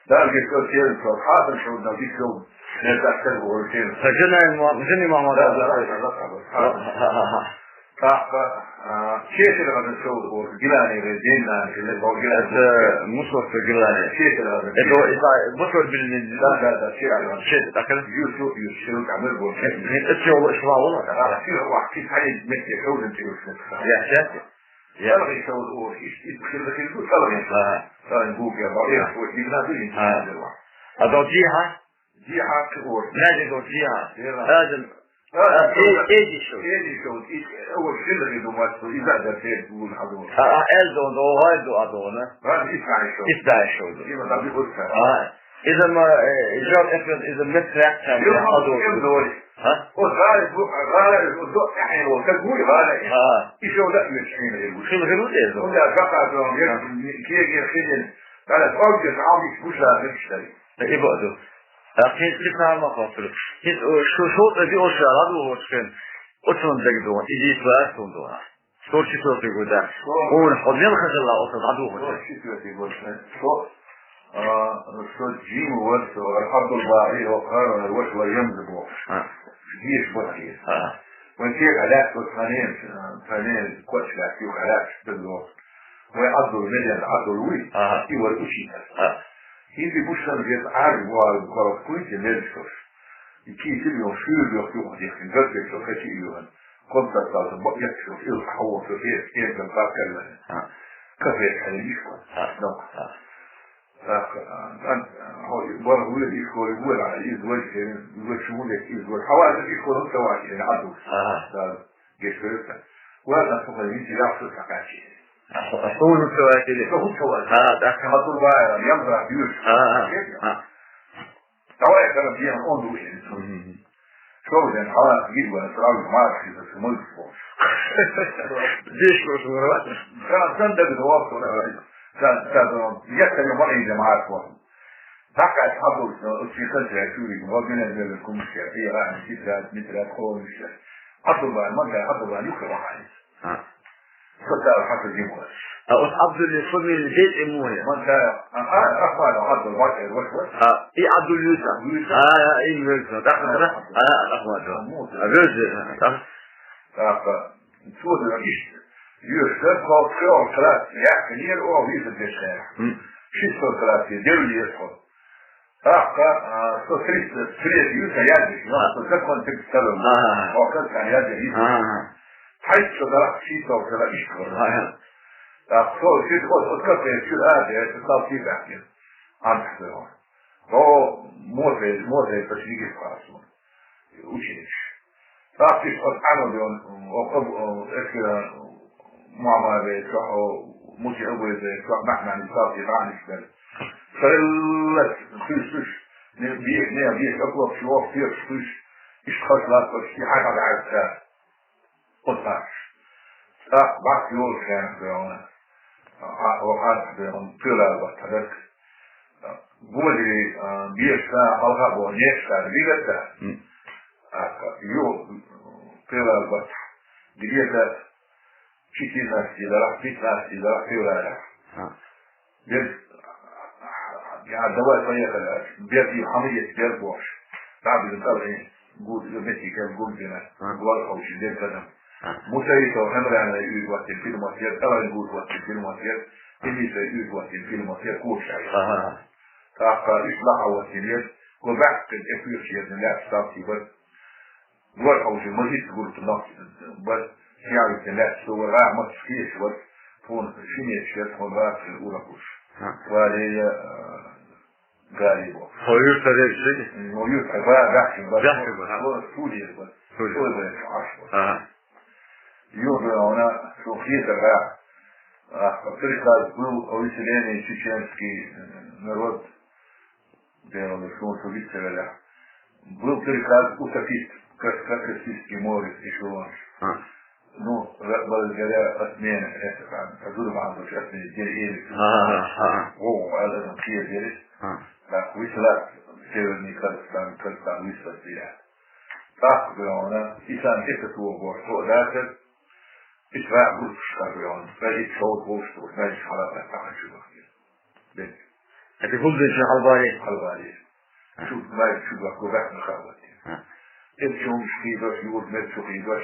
Дала гечдойла, шовда, хьасан шовда, дика шовда. Нетта шер бохура шена. Сан жена ма-, жена ма-, ма-, Да, да, да, да, да, да. Ха-, ха-, ха-, ха. ТӀаккха, а, четар хаза шовда бохура, Гилани вай, Ден нана, хилла боху Гилани. Это Мусоргский Гилани. Четар хаза. Это, это Мусор Гилани. Да, да, да, четар хаза. Четар, так это? Юсу, Юсу, Ширу, Камыр боху. Это, это всё, что было? А, всё, ва, ты, хай, метте, шовда, ты, Юсу. Я, я. Я. ЦӀалгӀи шовда бохура, иш, иш, хилла, хилла, цӀалгӀи. Ага. ЦӀалгӀи боху, я, боху, я, боху, Гилани, Ага. Юсу, Юсу. А дал дехьа? Дехьа ца ора. Нагахь долчу дехьа. Дехьа. Адам. А, А, э, э, эдишо. Эдишо, и, э, вот, шилла хир ду массо, иза а дар тер гуна хьадо. А, а, эл дон, догӀай ду а дона. Ладно, исаишо. Исаишо ду. Има да бихуста. А, иза ма, э, жал эфен, иза мет ряхча, Има хьадо. Има дори. А? О, гӀалат бу, гӀалат, о, до, э, о, как гуй, гӀалат. А. Ишо да, мешхин, э, гуй. Шилла хир ду, э, ду. Он да, как а, дон, А. Кеге, хидин. ГӀалат, он, дес, а, миш, гуша, миш, шари. Э, и бо, ду. А кхин цхьа а ма хоттура. ХӀинца, э, шу, шу тӀе биъолчара дӀадохучу хенахь, оцунна дагадогӀу, и дийца лаьа суна догӀу. Сорок четвёртый год, да. Хьуна хьо мел хазалла оцу дӀадохучу? Сорок четвёртый год, э, со, а, со жима вара, со, Абдулбахи, хӀара ваша вара Ямза бохуш. А. Деша бара хьеса. А. Вайн кега лаьцна, вот, хьанен, э, хьанен, коч лаьцна, юха лаьцна, дагадогӀу. Вай Абдул, Меден Абдул вуй, Ага. И вара учитель. А. ХӀинца бу сан веза Ӏаьржа боху, боху, кхуьнца меллаш долуш. И кийсира йолу шуьйра йоху юха дехкина, газ дерг шо кача а йоьхна. Комсат салта бакъ етташ йолу, ил хьавогӀу шо хеца, кемсам паккарлана. А. Кафе хьайна йиш ван. А. Ноккха. А. ТӀаккха, а, а, хьо, бара вуьйра ишколе вуьйра, иза вай херин, вай шуна дерг иза вай. Хьавар иза ишколе хӀунда ца вахча, хьайна Ӏадуш. Ага. Гечдойла сан. Ваза тхо хӀинца яхса сакъачи. А хьо, а хьо хӀунда ца ваьтили? Со хӀунда ца ваьтили? А, тӀаккха. Хьан тур баьра, ямза дуьйш. А, а, а. Давай, кара, бен, он ду хӀинца. Мгм. Шо везен, хьала гид вара, сразу марш, хӀинца, смысл бо. Здесь просто вырвать. Сан, сан даг догӀу, сан, сан, сан, я, сан, я, я, марш, бо. Даккха хьадург, оцу шен хаза чуьйриг, вагина вевлла кумсия, и рахьа, ситра, митра, кхолуша. Абдулла, ма дай, Абдулла, юха вахьа иза. А. Со цара хьан хаза йимхо. А оцу Абдуллин фамилия деза и муха? Ма дай, а, а, Ахмадов Абдул, вац эр, вац, вац. А, и Абдул Юса. Юса. А, а, и Юса. Даккха, а, а, Ахмадов. А, везде, а, так. Так, а, цо дара иштта. Юса, кхо, кхо, трас, я, книр, о, виза дешхера. М. Ши сто трас, девлиес хо. ТӀаккха, а, со триста, триста юьсу яздеш, но со закон типа ставил. Ага. Хьо кан сан яздеш, юьсу. Ага. Хьайца со дара, ши сто дара, иштта хьо. Ага. ТӀаккха со ши сто, вот, вот как я сюда, я это стал типа, нет. Анхьа. О, Мозе, Мозе, почти не спасу. Ученаш. ТӀаккха иза оцу Ӏаьмадон, о, о, о, эскира, Мухьаммад бен, цо, о, Муси Абу бен, цо, Махьмад, цо, и гӀаниш бен. Цареллас хуьйсуш, не, бе-, не, бе-, около всего, всех хуьйсуш, иштта хаш латташ, и хьайна дӀа Оцаш. ТӀаккха бахьа йолуш хенахь бевлла. А, а, а, бевлла, пуьлара бахьа дерг. Божий, а, беша, хьалха боху, нешта, бигатта. М. А, ю, пуьлара бахьа. Где-то четырнадцать дара, пятнадцать дара, пуьлара. А. Дерг, я, давай, поехали. Берг, и хьамиет, берг бохуш. Там, где-то, гуд, мети, как гуд, где-то. А. Гуд, общий, дерг, там. Мусаитов Ӏимрана уьйр ваттина пилмас яр, Алангур ваттина пилмас яр, Илисай уьйр ваттина пилмас яр, кочай. Ага. ТӀаккха уьш лахьа ваттина яр, го баьхкин тӀе кхуьйхаш яр, лаьцна сталти бар. Гор хьовши мажит гурта нах бар, сиялитин лаьцна со вара, мацаш кхеташ вар, тхуна шинеш яр, тхуна бацар ура хуш. Ага. Валея, Гарибов. Хо юртара дерг ши? Ну, юртара ба-, баьхкин ба. Баьхкин ба, ха. Хо Сурия ба. Сурия. Ой, ба, аш ба. Ага. Юртара она, шо хетара. А, приказ был о выселении чеченский, э, народ, делали шо, шо выселили. Был приказ утопить Кас-, Каспийский море эшелон. А. Ну, ра-, благодаря отмене, это самое, Хазуров Анатольевич отменил деревья. Ага, ага. О, а это там все здесь. А. Так, выслать в Северный Казахстан, Казахстан выслать зря. Так, говорю, она, и сам это слово, что дальше? И сразу, говорю, он, скажи, что вот, что, знаешь, халата, там, а чё, говорит. Бен. Это гулден шо халбари? Халбари. Шу, май, шу, га, го, га, га, га. А. Эм чом шкидаш, юр, мер чухидаш.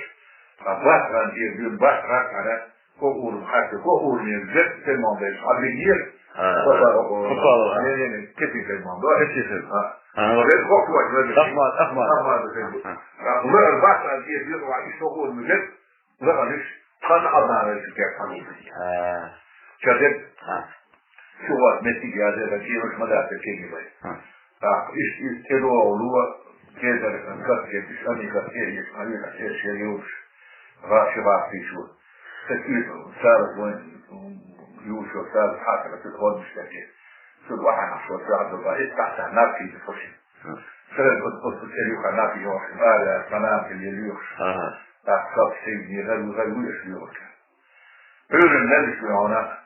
А батран, ир, юн, батран, ара. Ко ур, хати, ко ур, мер, зет, те, мон, беш, а, бигир. А. Ко, ко, ко, ко, ко, а, не, не, не, кепи, те, мон, да? Кепи, те. А. А, вот. Зет, ко, ко, ко, ко. Ахмад, Ахмад. Ахмад, те. А. А, ур, батран, ир, юн, ва, ишто, ур, мер, Ва алиш, тхан Ӏадала шу кхетар хьалуций. А. Ша дерг? А. Шу вац меттиг язера, чиймаш ма дац кегий вай. А. Так, иш, иш тедо луа, кедар, каскет, иш ани каскет, иш ани каскет, ше юш. Ва ши ва фи шу. Так иш, сар вон, юш, сар хатра, тут ходиш таки. Тут ваха нашо, сар ва, иш тахта, на фи, фоши. Сред от, от, от Илюха на фи, ёш, ва, я, фанат, или Илюш. Ага. Так, как всегда, не, гар, гар, гар, гар. Ürünler şu ona.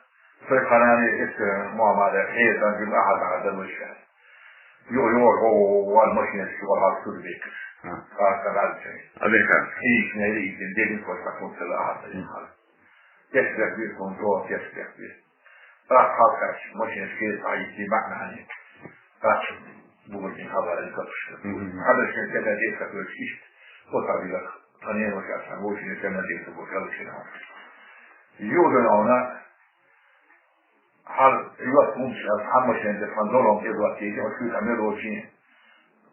Soy kanani işte muamele, heyecan gibi ahal ahal da bu şey. Yo, yo, o, o, o, al maşine şu, o, hal sürü bekir. Ha. Arkadan şey. Amerikan. İyi, ne, iyi, dedim, koşmak, koşmak, ahal, ahal. Geçecek bir kontrol, geçecek bir. Ах, халкъ, машинашка айти маънани. Ах, бугуртин хабарни капуш. Мгм. Хабаршка кена де капуш ишт. О табила, танева касан, воши кена де капуш, алшина. Юдан она, хал, юат мумш, хал машин де фандором, эдуат, эдуат, о шу тамел очень.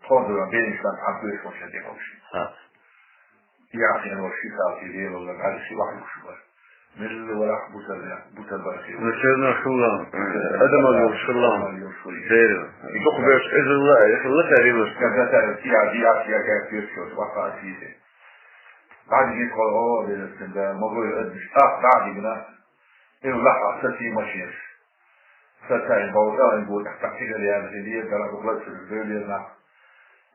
Ходура, бенишкан, хабуш, машин де капуш. Ха. يعطي أنا وشي تعطي لي والله بعد شي واحد وشو بس. من اللي ولا بوسر، بوسر برسي. بوسر شو الله. أدم الله شو الله. سير. يدق بيش إذن الله، يخلص عليه بس. كذا تعرف، يا دي، يا دي، يا دي، يا دي، يا دي. بعد يجي يقول، أوه، ده السندان، ما بقول أدمش. آه، بعد يجينا. إيه، لا، أحسن في ماشينش. Сатаи бавда ин гу тахтахи гали ян хили, дара гугла чу гали на.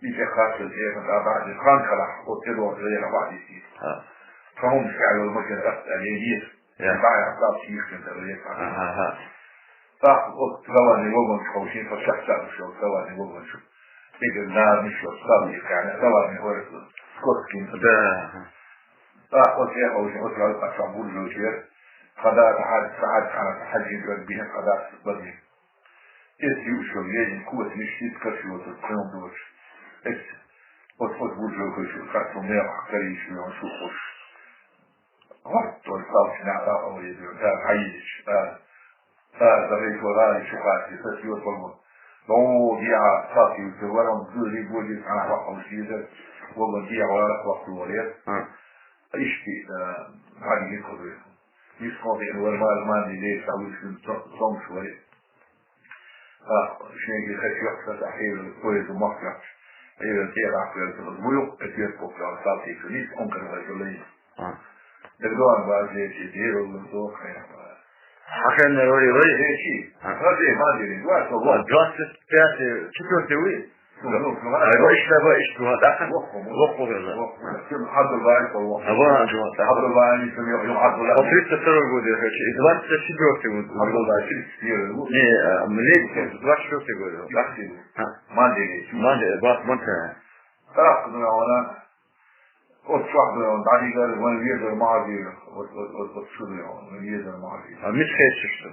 Ича хасу, э, да, да, хан кала, о, те до, э, на бади си. Ха. Кому мшкал, мшкал, да, да, э, есть. Я. Да, я, да, си, есть, да, есть. Ага, ага. Так, вот, главный вагон, что очень по шахтам, что главный вагон, что. Теперь на, ну, что, главный, главный город, Скотский. Да, ага. Так, вот я уже вот раз пошла буржу, я. Когда хад, хад, хад, хад, хад, хад, хад, хад, Эти ушел, я не кот, не щит, как его тут, прям дочь. Эти, вот, вот буржу хочу, как у меня, как еще, он что хочешь. Вот, он стал снял, да, он едет, да, а едешь, да. Да, да, рейс, да, еще раз, это съел, по-моему. Ну, я, как его, говорю, он, говорит, будет, она, вот, он съедет, вот, он, я, вот, вот, вот, вот. А. Ишти, э, гьади гьикъури. Исмаил вармар мани ле савушин цо-, цомшвари. А, шинги хачух са тахир поезд махках. Эвер те рахвер буюк, эвер популяр салтик нис, он кар варгулей. А. Дагдуан базе чи диру лурду хайна. Хакан не вари вари. Э, чи. А. Вазе, вазе, два, то вот. Двадцать пятый, четвёртый вы? Ну, ну, ну, А, его ещё, его ещё, да? Воху, воху. Воху, да. Воху. Ким Абдулбаев, воху. А, вон Абдулбаев, да. Абдулбаев, не помню, ну, Абдулбаев. Вот тридцать второй год, я хочу, и двадцать четвёртый год. Абдулбаев, тридцать первый год. Не, а, мне двадцать четвёртый год, да? Тридцать первый. А. Мандели. Мандели, Бас, Мандели. Так, ну, она, вот шахты, он, они говорят, вон ветер, маги, вот, вот, вот, вот сюда, вон ветер, маги. А мне скажется, что?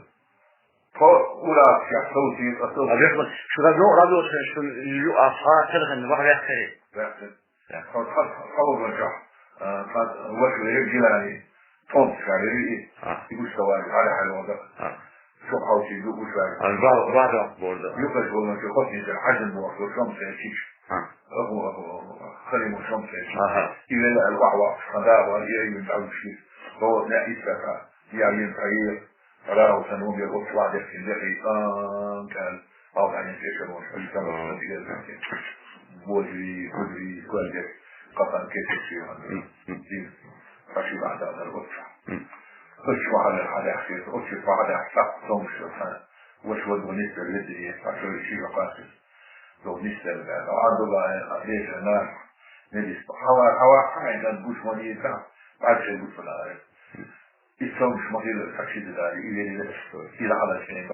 По улице, а что у тебя, а что у тебя? А вехма, что там, ну, радио, что, что, ю-, а, а, телефон, вах, вях, кери. Вях, кери. Да. Хо-, хо-, хо-, хо-, А, пад-, ваш верев Гилани, тонт шаверви, А. и гуш савари, аля хьалвада. А. Шо хавчи ду гуш вари. А, ва-, вада борда. Юкаш волна ки хотни сер хажин буа, шо шом сер чич. А. Аху, аху, аху, аху. Халиму шом сер чич. Аха. И вела аль вахва, хада ва, и аюн аль ши. Бават на итака, я ин таир. Рау санубе, вот вадер кин дехи, а, кал. Алгани сер шо, шо, шо, шо, шо, шо. Божи, божи, куалдер. Капан кесек шиан. М, м. Дин. Аши бахда дар вот. М. Оч вахалер хадах шиет, оч вахалер сак сомшо хан. Оч вад ванистер ледине, ашо ши вакасис. Донистер да. Адула, адеша на. Недис. Хава, хава, хава, дан буш ванита. Аче буш ванита. И сомш магила, аши да, и вели. И ла ала шиет.